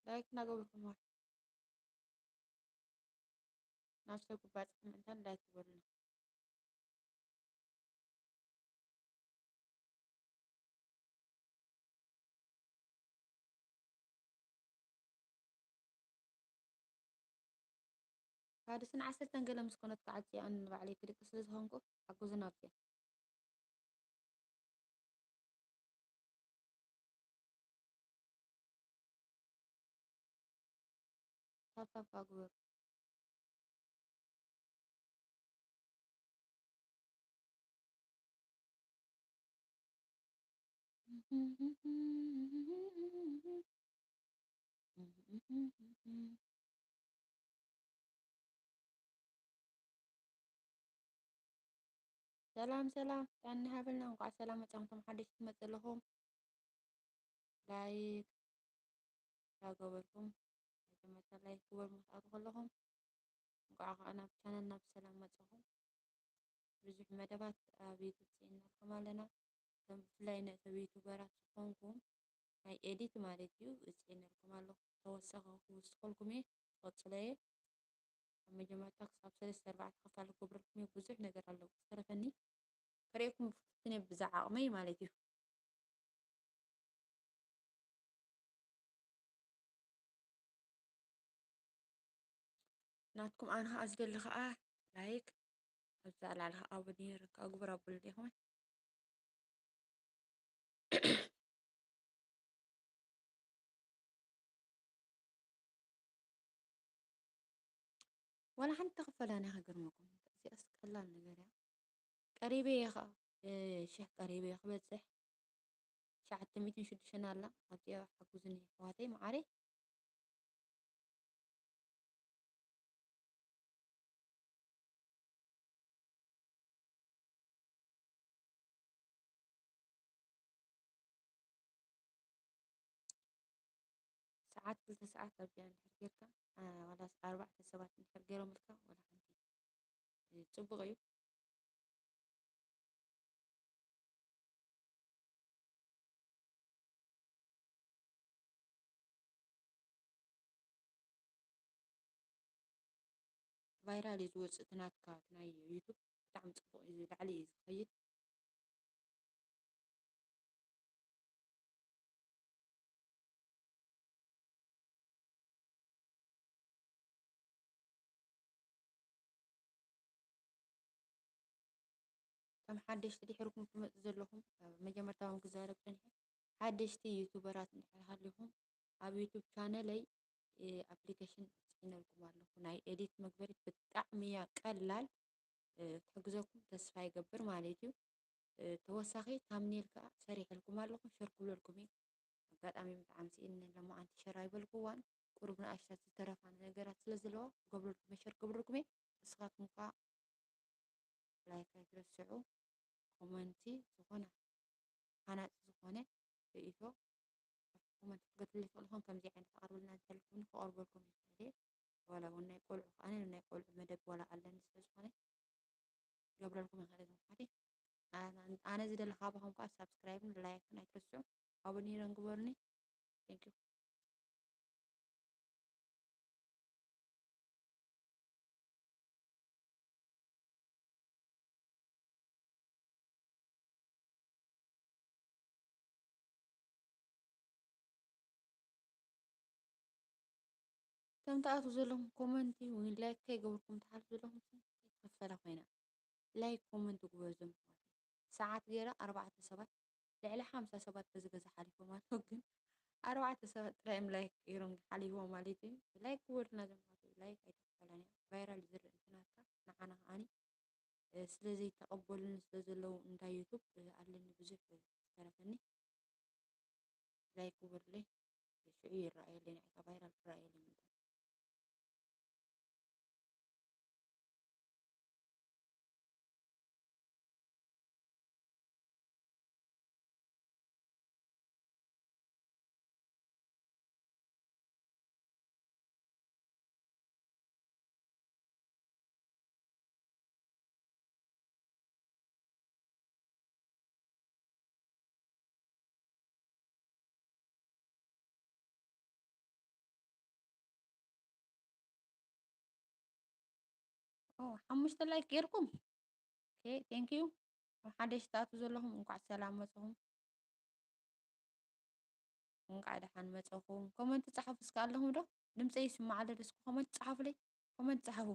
ላይክ እናገበርኩም ማለት ናብ ሰብ ክባጽሕ ምእንታን ላይክ ግበሩና። ካልስን ዓሰርተን ገለ ምስ ኮነት ክዓጽያ ኣነ ንባዕለይ ክድቅስ ስለ ዝኾንኩ ሓግዙና ኣብዚኣ። ታፕ ታፕ ግበሩ። ሰላም ሰላም፣ ጥዕና ይሃበልና። እንኳዕ ሰላም መጻኹም። እቶም ሓደሽቲ ትመጽእ ኣለኹም ላይክ እንዳገበርኩም መጀመርታ ላይክ ግበሩ ምስ ኣትኹ ከለኹም። እንኳዕ ከዓ ናብ ቻነልና ብሰላም መጻኹም። ብዙሕ መደባት ኣብ ዩቱብ ጽዒናልኩም ኣለና። እቶም ብፍላይ ንእቶም ዩቱበራት ዝኾንኩም ናይ ኤዲት ማለት እዩ፣ እጽዒነልኩም ኣለኹ። ተወሳኺ ክውስኸልኩም እየ፣ ክቕጽሎ እየ። ካብ መጀመርታ ክሳብ ሰለስተ ኣርባዕተ ክፋል ክገብረልኩም እየ። ብዙሕ ነገር ኣለዎ ዝተረፈኒ። ከርእየኩም ብፍትን እየ ብዛ ዓቕመይ ማለት እዩ። ናትኩም ኣነ ኸዓ ዝደሊ ኸዓ ላይክ ኣብዛ ላዕሊ ኸዓ ኣቦ ነይሩ ካብ ግብር ኣቦ ልደ ይኸውን። ዋላ ሓንቲ ተኽፈላና ከገርመኩም። እዚኣስ ቀላል ነገር እያ። ቀሪበ እየ ኸዓ፣ እ፣ ሽሕ ቀሪበ እየ ክበጽሕ። ትሽዓተ ሚእትን ሽዱሽተን ኣላ። ኣብዚኣ ሓግዙኒ ኣሕዋተይ መዓረይ። ሰዓት ክልተ ሰዓት ኣብዚኣ እንድሕር ጌርካ፣ አ፣ ዋላ ኣርባዕተ ሰባት እንድሕር ገይሮምልካ፣ ዋላ ሓንቲ፣ እ፣ ጽቡቕ እዩ። ቫይራል እዩ ዝወጽእ እቲ ናትካ፣ እቲ ናይ ዩቱብ ብጣዕሚ ጽቡቕ እዩ፣ ላዕሊ እዩ ዝኸይድ። ከም ሓደሽቲ ድሕርኩም ትመጹ ዘለኹም፣ መጀመርታ እውን ክዛረብ ጸኒሐ፣ ሓደሽቲ ዩቱበራት እንድሕር ሃሊኹም፣ ኣብ ዩቱብ ቻነለይ፣ እ፣ ኣፕሊኬሽን ጽዒነልኩም ኣለኹ። ናይ ኤዲት መግበሪት ብጣዕሚ እያ ቀላል፣ እ፣ ክትሕግዘኩም ተስፋ ይገብር ማለት እዩ። እ፣ ተወሳኺ ታምኔል ከኣ ሰሪሐልኩም ኣለኹ፣ ሸር ክብለልኩም እየ። ኣጋጣሚ ብጣዕሚ ስኢነ፣ ሎማዓንቲ ሸር ኣይበልኩዋን። ቁሩብ ንኣሽታት ዝተረፋ ነገራት ስለ ዘለዋ ክገብረልኩም እየ፣ ሸር ክገብረልኩም እየ። ንስኻትኩም ከኣ ላይክ ኣይትረስዑ። ኮመንቲ ዝኾነ ሃናጺ ዝኾነ ርእይቶ ኮመንቲ ክትገድፉ ትኽእሉ ኢኹም። ከምዚ ዓይነት ኣቕርብልና እንተልኩም ክቐርበልኩም ይኽእል እየ። ዋላ እውን ናይ ቆልዑ ከኣ ናይ ቆልዑ መደብ ዋላ ኣለኒ ስለ ዝኾነ ክገብረልኩም ይኽእል እየ። ኣነ፣ ኣነ ዝደሊ ካባኹም ከኣ ሳብስክራይብን ላይክን ኣይትረስዑ። ኣቦ ነይረን ግበሩኒ። Thank you። እቶም ትኣትዉ ዘለኹም ኮመንቲ ወይ ላይክ ከይገበርኩም ትሓልፉ ዘለኹም ሰብ ከይትኽፈላ ኮይና። ላይክ ኮመንት ግበሩ ዞም ኣሕዋተይ። ሰዓት ገይረ ኣርባዕተ ሰባት፣ ልዕሊ ሓምሳ ሰባት በዚ ገዛ ሓሊፎም ኣለዉ፣ ግን ኣርባዕተ ሰባት ጥራይ እዮም ላይክ ገይሮም ሓሊፎም ማለት እዩ። ላይክ ግበሩልና ዞም ኣሕዋተይ፣ ላይክ ኣይትኽፈላን እያ። ቫይራል ዝርኢ እንትናትካ ንዓና ከዓኒ፣ እ፣ ስለ ዘይተቐበሉኒ ስለ ዘለዉ እንዳ ዩቱብ፣ እ፣ ኣለኒ ብዙሕ ዝተረፈኒ። ላይክ ግበሩለይ። ሽዑ ይረኣየለይ፣ ንዓይ ከኣ ቫይራል ክረኣየለይ ምንታይ። ኦ፣ ሓሙሽተ ላይክ ጌርኩም። ኦኬ፣ ቴንክ ዩ። ኣብ ሓደሽ ትኣትዉ ዘለኹም እንኳዕ ሰላም መጻኹም። እንኳዕ ደሓን መጻኹም። ኮመንት ጸሓፉ እስከ ኣለኹም ዶ? ድምጸይ ይስማዕ ኣሎ ዶ? እስኪ ኮመንት ጸሓፉለይ። ኮመንት ጸሓፉ።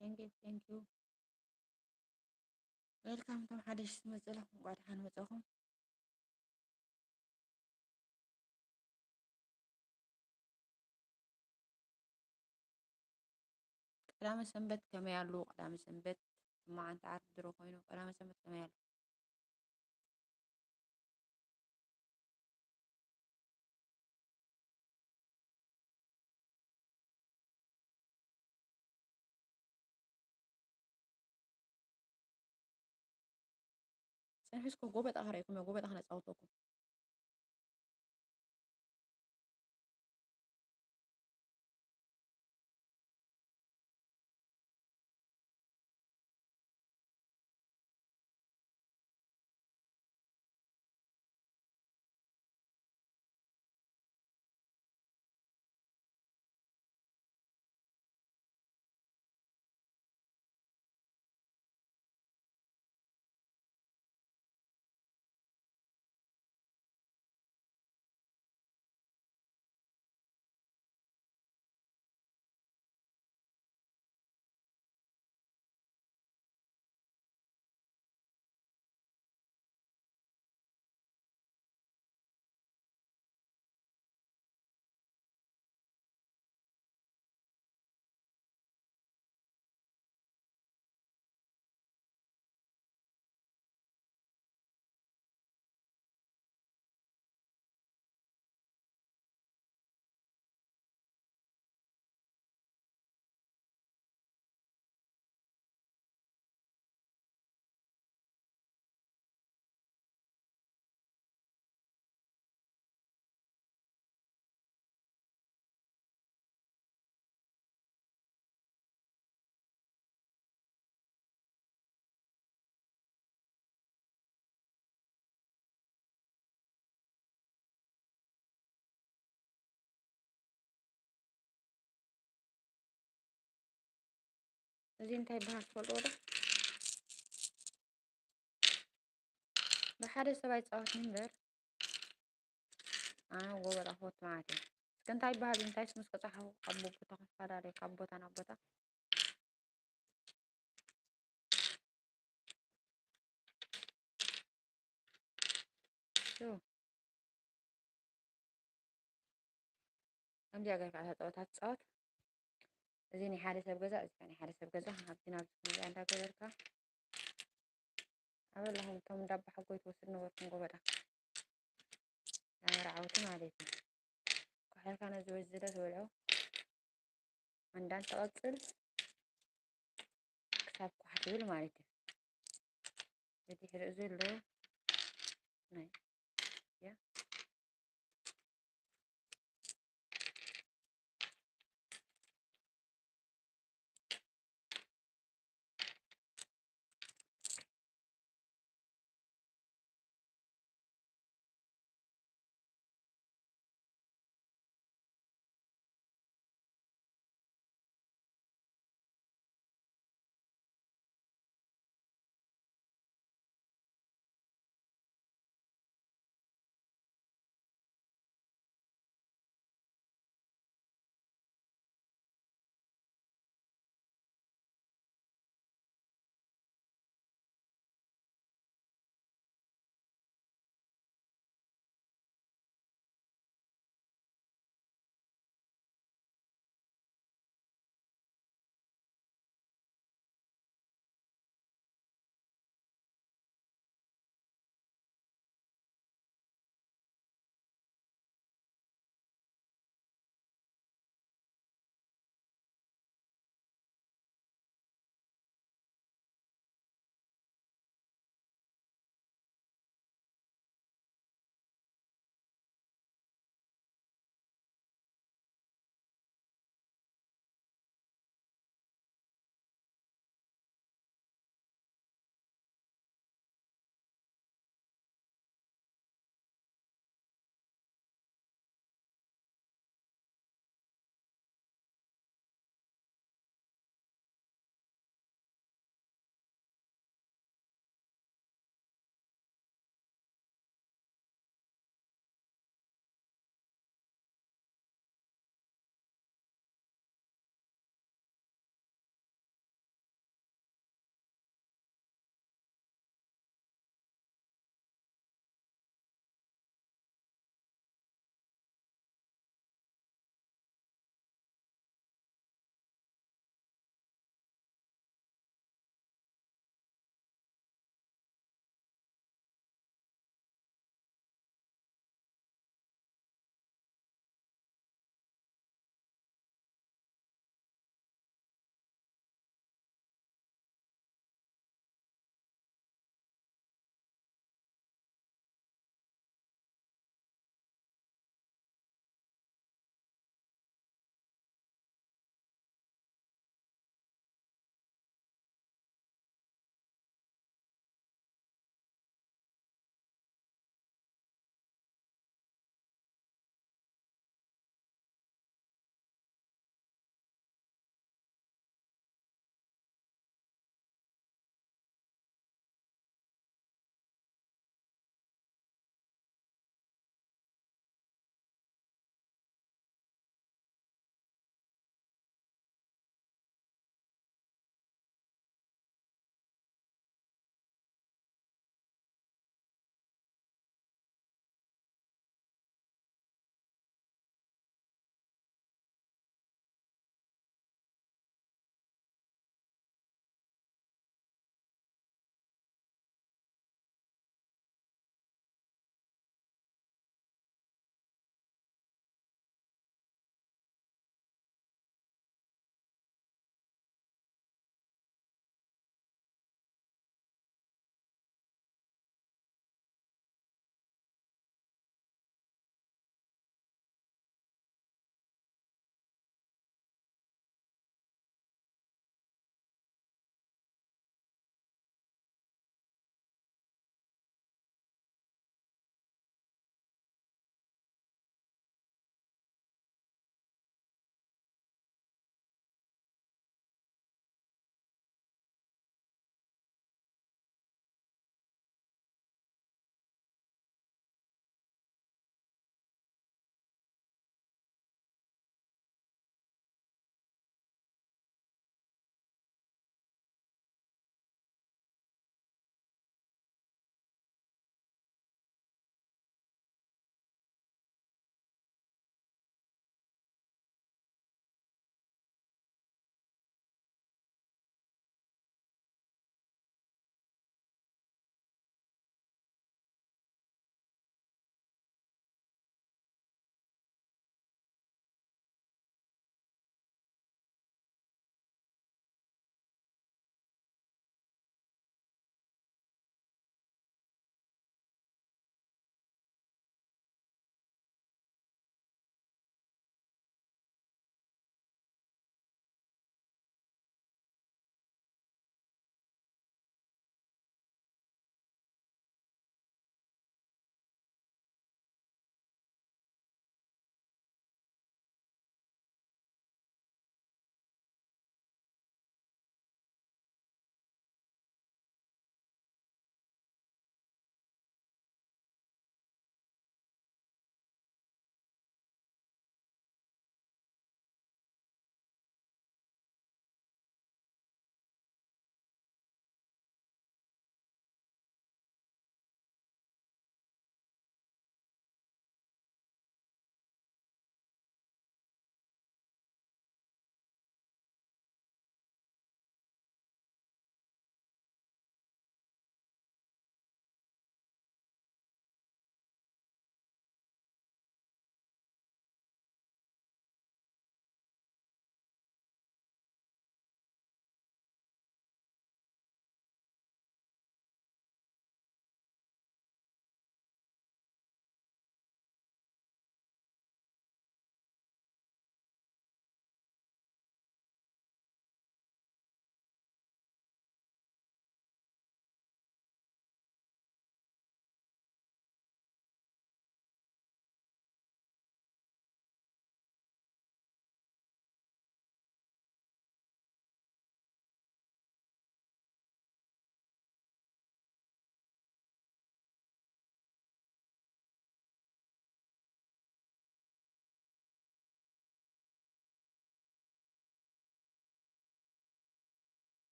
Thank you, thank you. Welcome እቶም ሓደሽ ትመጹ ዘለኹም፣ እንኳዕ ደሓን መጻኹም። ቀዳመ ሰንበት ከመይ ኣሉ? ቀዳመ ሰንበት መዓልቲ ዓርቢ ድሮ ኮይኑ፣ ቀዳመ ሰንበት ከመይ ኣሉ? ጽንሑ እስከ ጎበጣ ክርእየኩም እየ፣ ጎበጣ ክነጻውተኩም። እዚ እንታይ ይበሃል ትፈልጥዎ ዶ? ብሓደ ሰብ ኣይጻወትን እምበር፣ ኣነ ጎበዝ ኣኽቦት ማለት እዩ። እስከ እንታይ ይበሃል? እንታይ ስሙስ ከጻሓፉ ካብ ቦታ ክፈላለዩ፣ ካብ ቦታ ናብ ቦታ። ከምዚኣ ጌርካ እታ ጸወታ ትጻወት። እዚ ናይ ሓደ ሰብ ገዛ፣ እዚ ናይ ሓደ ሰብ ገዛ። ኣብዚ ናብዚ ከምዚኣ እንዳገበርካ ኣበላኹም እቶም እንዳባሓጎይ ትወስድ ነበርኩም ጎበጣ። መርዓውቲ ማለት እዩ። ኮሒልካ ነዚ ወዚ ዝለ ትበልዖ። ኣንዳን ትቐጽል ክሳብ ኳሕ ትብል ማለት እዩ። ብድሕሪኡ ዘሎ ናይ፣ ያ።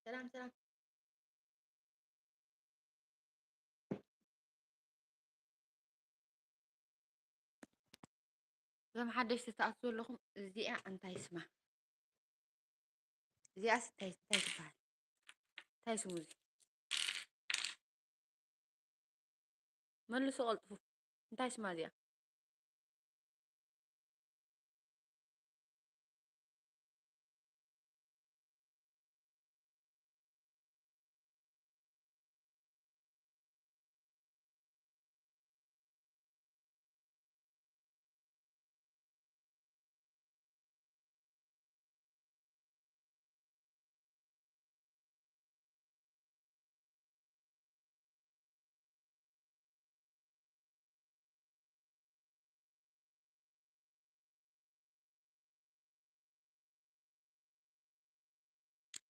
ሰላም ሰላም። እዞም ሓደሽቲ ትኣትዉ ኣለኹም፣ እዚኣ እንታይ ስማ? እዚኣስ እንታይ፣ እንታይ ትበሃል? እንታይ ስሙ እዚ? መልሱ ቀልጥፉ። እንታይ ስማ እዚኣ?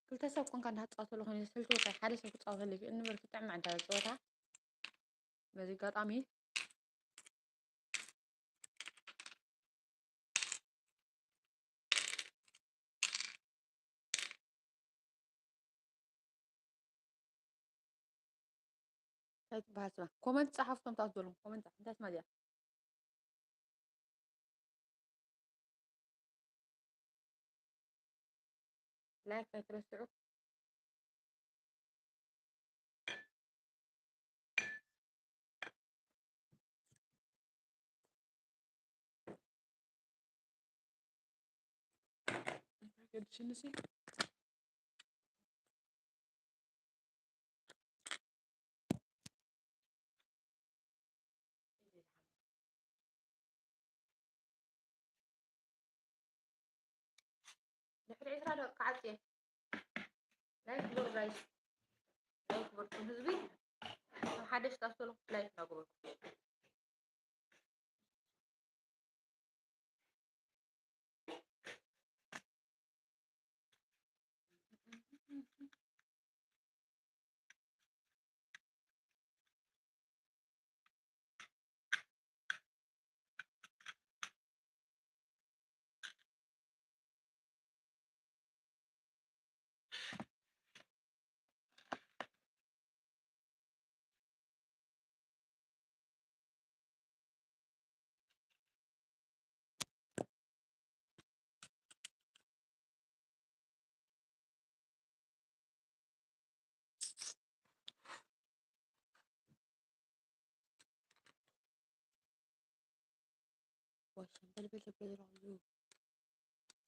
ክልተ ሰብ ኮንካ እንዳትጻወተሉ ኮይኑ ዘሰልችወካ፣ ሓደ ሰብ ክጻወተሉ ይኽእል። ንበር ክጥዕም መዓንታ ጸወታ። በዚ ኣጋጣሚ እንታይ ትበሃል ስማ? ኮመንት ጸሓፉ፣ ከምታት ዘለኹም ኮመንት እንታይ ስማ እዚኣ? ላይክ ኣይትረስዑ። ገድሽንሲ ድሕሪ ዕስራ ደቂቃ ዓጽየ። ላይክ ግበሩ ጋይስ፣ ላይክ ግበሩ ህዝቢ። ሓደሽ ታሰሉ ላይክ ናግበሩ።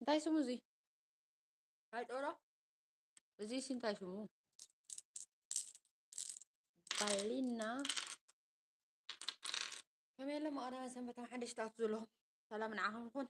እንታይ ስሙ እዚ? ኣይ ጦሮ፣ እዚ ሲ እንታይ ስሙ? ባሊና። ከመይ ኣሎ መቐዳመ ሰንበት ሓደሽ ትኣትዉ ዘለኹም? ሰላም ንዓኹም ይኹን።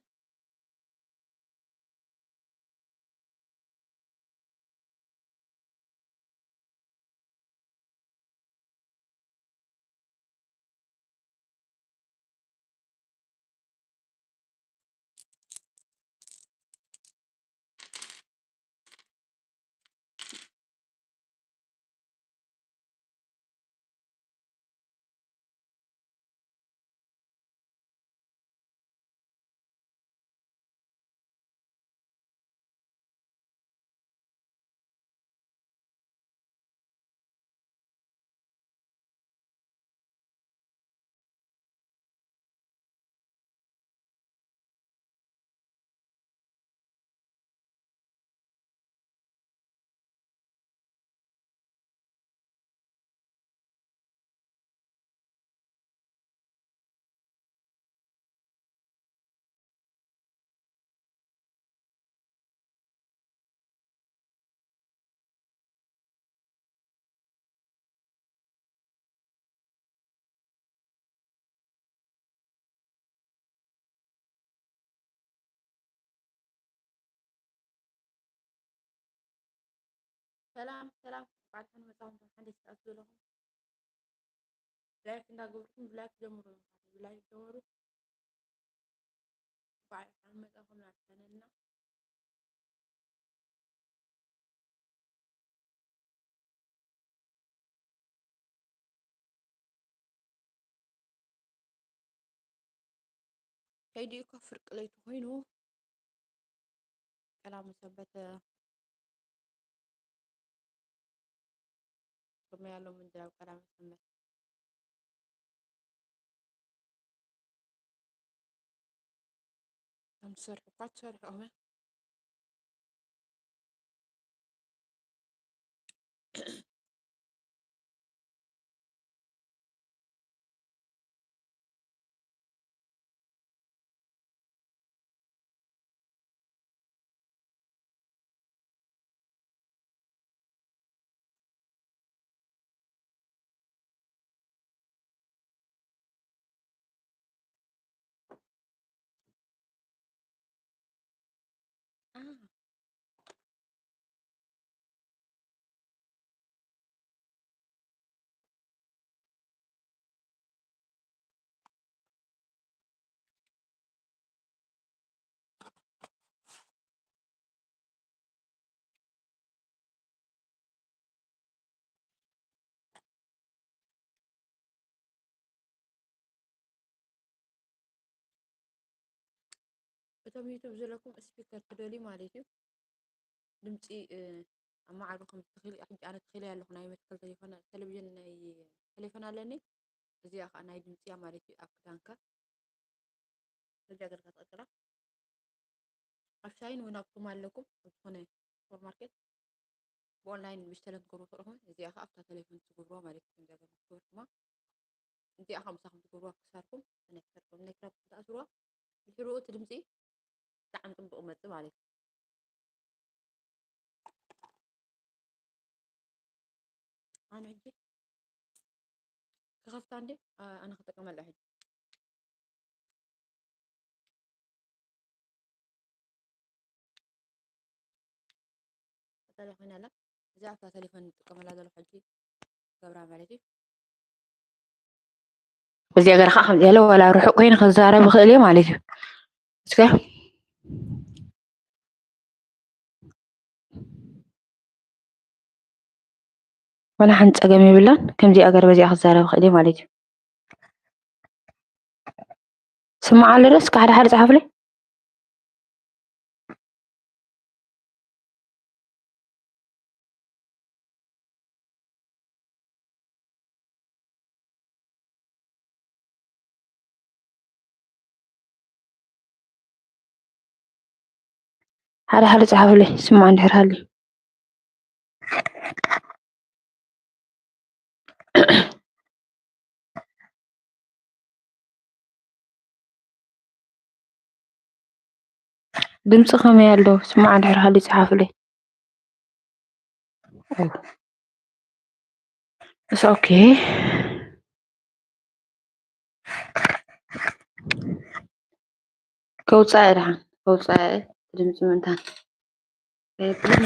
ሰላም ሰላም፣ እንኳዕ ደሓን መጻኹም። ሓደሽ ትኣትዉ ዘለኹም ላይክ እንዳገበርኩም ብላይክ ጀምሩ፣ ብላይክ ጀምሩ። እንኳዕ ደሓን መጻኹም ናብ ቻነልና። ከይዱ እኮ ፍርቂ ለይቲ ኮይኑ፣ ቀዳሙ ሰንበት ከመይ ኣሎ ምንድር ኣብ ቀዳመ ሰንበት? ከም ትሰርሑ እኳ ትሰርሑ እመ። እቶም ዩቱብ ዘለኩም ስፒከር ትደልዩ ማለት እዩ። ድምፂ ኣማዕርኹም ትኽእል። ሕጂ ኣነ ትኽእል ኣለኹ፣ ናይ መትከል ቴሌፎን፣ ቴሌቪዥን ናይ ቴሌፎን ኣለኒ። እዚኣ ከዓ ናይ ድምፂ እያ ማለት እዩ። ኣብ ክዳንካ እዚኣ ገርካ ትቐጥላ። ኣብ ሻይን እውን ኣብኩም ኣለኩም፣ ኣብ ዝኾነ ሱፐርማርኬት ብኦንላይን ብዝተለምትገሩ ትረኹም። እዚኣ ከዓ ኣብታ ቴሌፎን ትገብሩዋ ማለት እዩ። ከምዚኣ ገርኩም ትገብሩ ድማ እዚኣ ከዓ ምሳኹም ትገብሩዋ ክሳርኩም፣ ናይ ክሳርኩም ናይ ክሳርኩም ትኣስሩዋ። ድሕሪኡ እቲ ድምፂ ብጣዕሚ ፅቡቅ መፅእ ማለት እዩ። ኣነ ሕጂ ክኸፍታ እንዴ? ኣነ ክጥቀመላ ሕጂ። እዛ ኮይና ኣላ። እዚኣ ኣብታ ቴሌፎን ንጥቀመላ ዘሎ ሕጂ ገብራ ማለት እዩ። እዚኣ ገይረ ከዓ ከምዚ ያለ ዋላ ርሑቕ ኮይነ ክዛረብ ይኽእል እየ ማለት እዩ። እስከ ዋላ ሓንቲ ጸገም የብላን። ከምዚኣ ገይረ በዚኣ ክዛረብ ይኽእል እየ ማለት እዩ። ስማዕ ኣሎ ዶ? እስከ ሓደ ሓደ ጸሓፍለይ። ሓደ ሓደ ጸሓፍለይ ስማዕ እንድሕር ሃልዩ። ድምፂ ከመይ ኣሎ? ስማዕ እንድሕር ሃልዩ ጸሓፍለይ። እስ ኦኬ። ከውፃእ እየ ደሓን፣ ከውፃእ እየ። ድምፂ ምእንታን ከየብለኒ።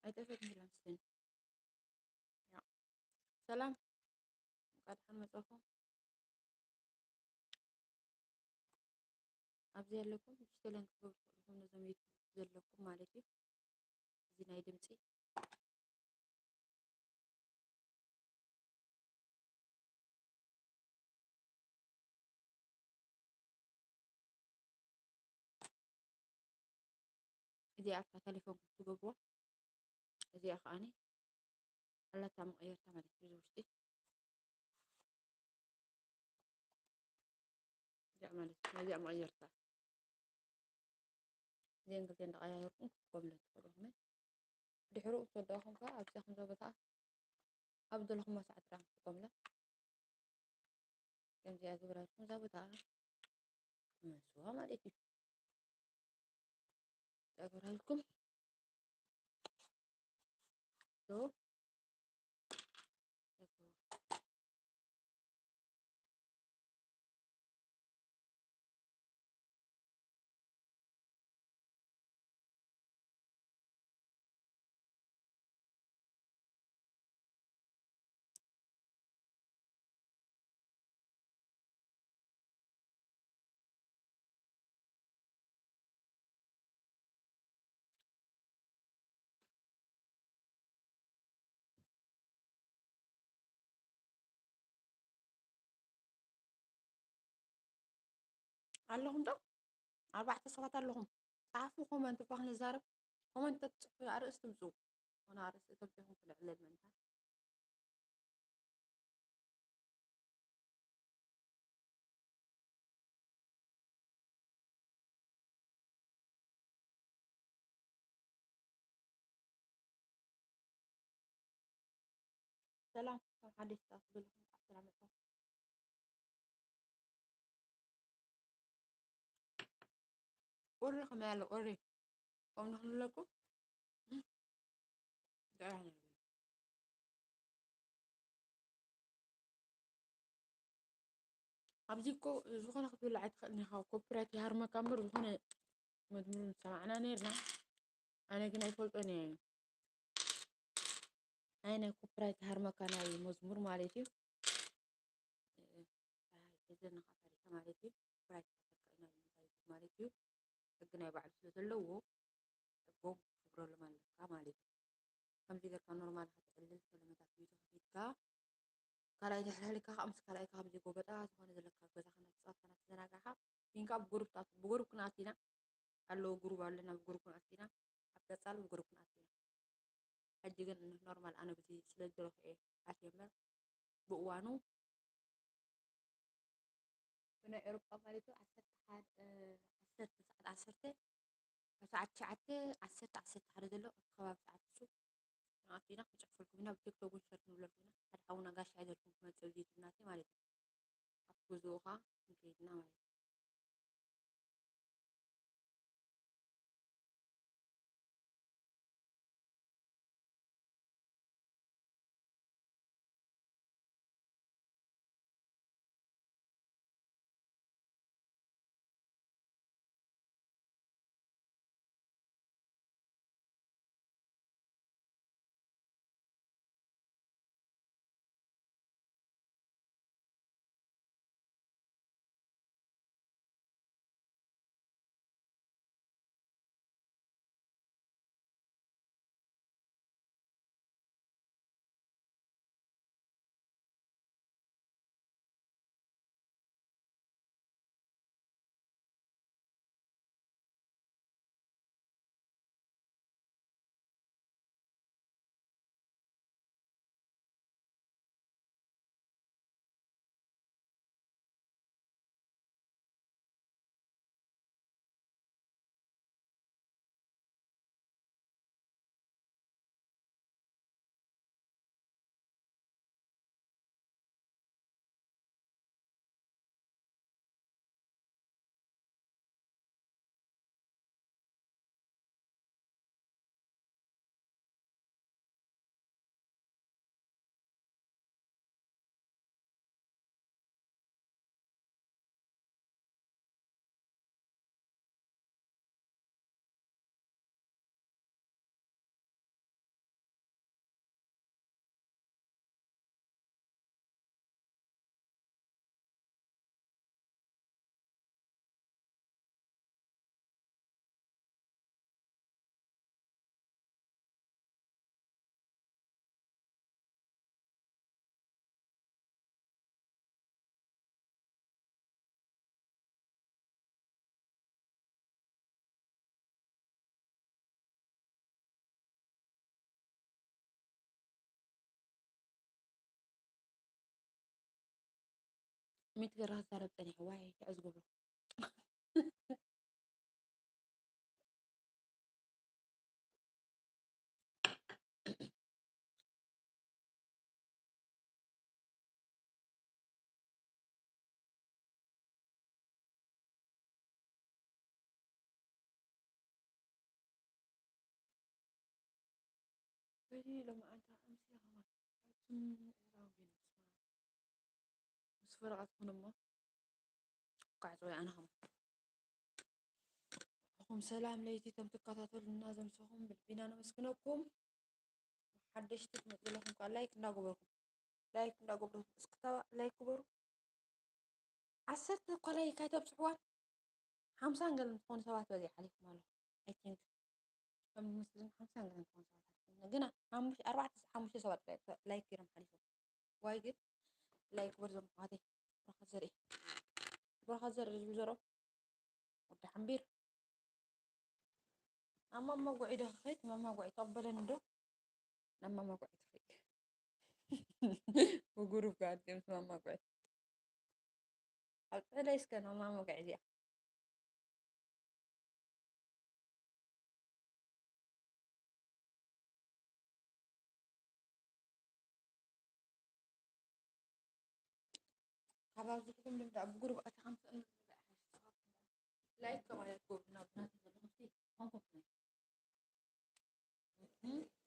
ኣይጠፈትም ኢላ መስለኒ። ያው፣ ሰላም፣ እንኳን ደሓን መጻኹም። ኣብዚ ያለኩም ዲጂታል ክትገብሩ ትኽእሉ ነዞም ዩቱብ ዘለኩም ማለት እዩ። እዚ ናይ ድምፂ እዚኣ ኣብታ ቴሌፎን ክትገብርዋ። እዚኣ ከዓኒ ኣላታ መቐየርታ ማለት እዩ። እዚ ውሽጢ እዚኣ ማለት እዩ። ናይዚኣ መቐየርታ እዚአን ክልቲአን እንዳቐያየርኩም ክትኮምለን ትኽእሉ። ድሕሩ ትወደእኹም ከዓ ኣብዚኣ ከምዛ ቦታ ኣብ ዘለኹም ሰዓት ጥራሕ ክትኮምለን ከምዚኣ ዝብራርኩም እዛ ቦታ መልስዋ ማለት እዩ። ይቅረታ ይበራልኩም። So ኣለኹም ዶ? ኣርባዕተ ሰባት ኣለኹም። ጻፉ ኮመንት እኳ ክንዛረብ። ኮመንት ተትጽፉ ኣርእስቲ ምጽኡ። ኮነ ኣርእስቲ እቶም ዲኹም ክልዕለል ምእንታ። ሰላም፣ ከም ሓደሽ ተኣትዉ ዘለኹም ኣብ ሰላም መጻኹም። ቁሪ ከመይ ኣሎ? ቁሪ ከም ንኽንብለኩም። ኣብዚ እኮ ዝኾነ ክትብላዕ ኣይትኽእልን ኢኻ። ኮፒራይት ይሃርመካ እምበር ዝኾነ መዝሙር ሰማዕና ነርና። ኣነ ግን ኣይፈልጦን እየ። ኣይ ናይ ኮፒራይት ይሃርመካ ናይ መዝሙር ማለት እዩ። ሒዘን ንኻ ታሪኻ ማለት እዩ። ኮፒራይት ይሃርመካ እዩ ማለት እዩ። ሕጊ ናይ ባዕሉ ስለ ዘለዎ ሕጎም ክትኽብረሎም ኣለካ ማለት እዩ። ከምዚ ጌርካ ኖርማል ከተዕልል ሰለመታት ቪድዮ ከፊትካ ካልኣይ ተሕላሊካ ከዓ ምስ ካልኣይካ ከምዚ ጎበጣ ዝኾነ ዘለካ ገዛኻ እናተፃወትካ እናተዘናጋዕካ ኪንካ ብጉሩፕ ትኣቱ። ብጉሩፕ ክንኣቱ ኢና ኣለዉ ጉሩብ ኣለና ብጉሩፕ ክንኣቱ ኢና ኣብ ቀፃሊ ብጉሩፕ ክንኣቱ ኢና። ሕጂ ግን ኖርማል ኣነ ብዚ ስለ ዝደለኹ እየ ኣትየ እምበር ብእዋኑ ብናይ ኤሮጳ ማለት እዩ ዓሰርተ ሓደ ዓሰርተ ሰዓት ዓሰርተ ካብ ሰዓት ትሽዓተ ዓሰርተ ዓሰርተ ሓደ ዘሎ ኣብ ከባቢ ሰዓት እሱ ንኣቱ ኢና ክንፅሕፈልኩም ኢና ብቲክቶክ እውን ሸር ክንብለልኩም ኢና ሓደ ሓውና ጋሻ ይዘልኩም ክመፅእ ብዩቱብ ናተይ ማለት እዩ ኣብ ጉዞኻ ንከይድና ማለት እዩ ሚት ገራ ክዛረብ ፀኒሐ ዋይ እንታይ ዝገብሮ ከዚ ሎማዓንቲ ኣምስያ ከማን። ኣቱም ኤርትራውያን፣ ምስ ፈረቓትኩም እሞ ኳዕ ጽወይ ኣነ ከማን። ኣኹም ሰላም ለይቲ፣ እቶም ትከታተሉና ዘምሰኹም ብልቢና ነመስግነኩም። ሓደሽቲ ትመጽኡ ዘለኹም ከኣ ላይክ እንዳገበርኩም፣ ላይክ እንዳገበርኩም፣ እስክታ ላይክ ግበሩ። ዓሰርተ እኳ ላይክ ኣይተብጽሕዋን። ሓምሳን ገለን ዝኾኑ ሰባት በዚ ሓሊፍኩም ኣሎ። I think ከም ዝመስለኒ ሓምሳን ገለን ዝኾኑ ሰባት ሓሊፍኩም። ግና ሓሙሽ-፣ ኣርባዕተ ሓሙሽተ ሰባት ላይክ፣ ላይክ ገይሮም ሓሊፎም። ዋይ ግን ላይክ ግበር ዞም ኣሕዋተይ። ብረኸት ዘርኢ፣ ብረኸት ዘርኢ ዝብል ዘሮ ወዲ ሓምቢር። ኣብ ማማ ጉዒ ዶ ክኸይድ? ማማ ጉዒ ተቐበለኒ ዶ? ናብ ማማ ጉዒ ትኸይድ። ብጉሩብ ጋር ምስ ማማ ጉዒ። ኣብ ጥዕለይ እስከ ናብ ማማ ጉዒ እዚኣ። ካብ ኣብዚሕኩም ልምዳ ብጉሩብ ኣቲኹም ስእሊ ላይክ ከማለት ጎብና ብናት ዘለኹም ሲ ኮንኩም Thank you።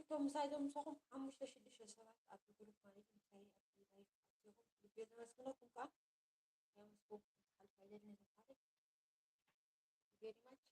እቶም ምሳይ እቶም ምሳኹም ሓሙሽተ ሽዱሽተ ሰባት ኣብ ግሩፕ ማለት እዩ። ምሳይ ኣብ ላይቭ ኣትኹም ልቤ ዘመስግነኩም ከዓ ናይ መስጎ ሓልፋ ይደሊ ነዘም ሓደ very much።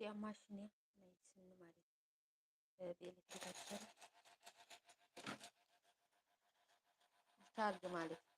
እዚኣ ማሽን እያ፣ ናይ ስኒ ማለት እዩ። ብኤሌክትሪክ ኣይትሰርሕ። ቻርጅ ማለት እዩ።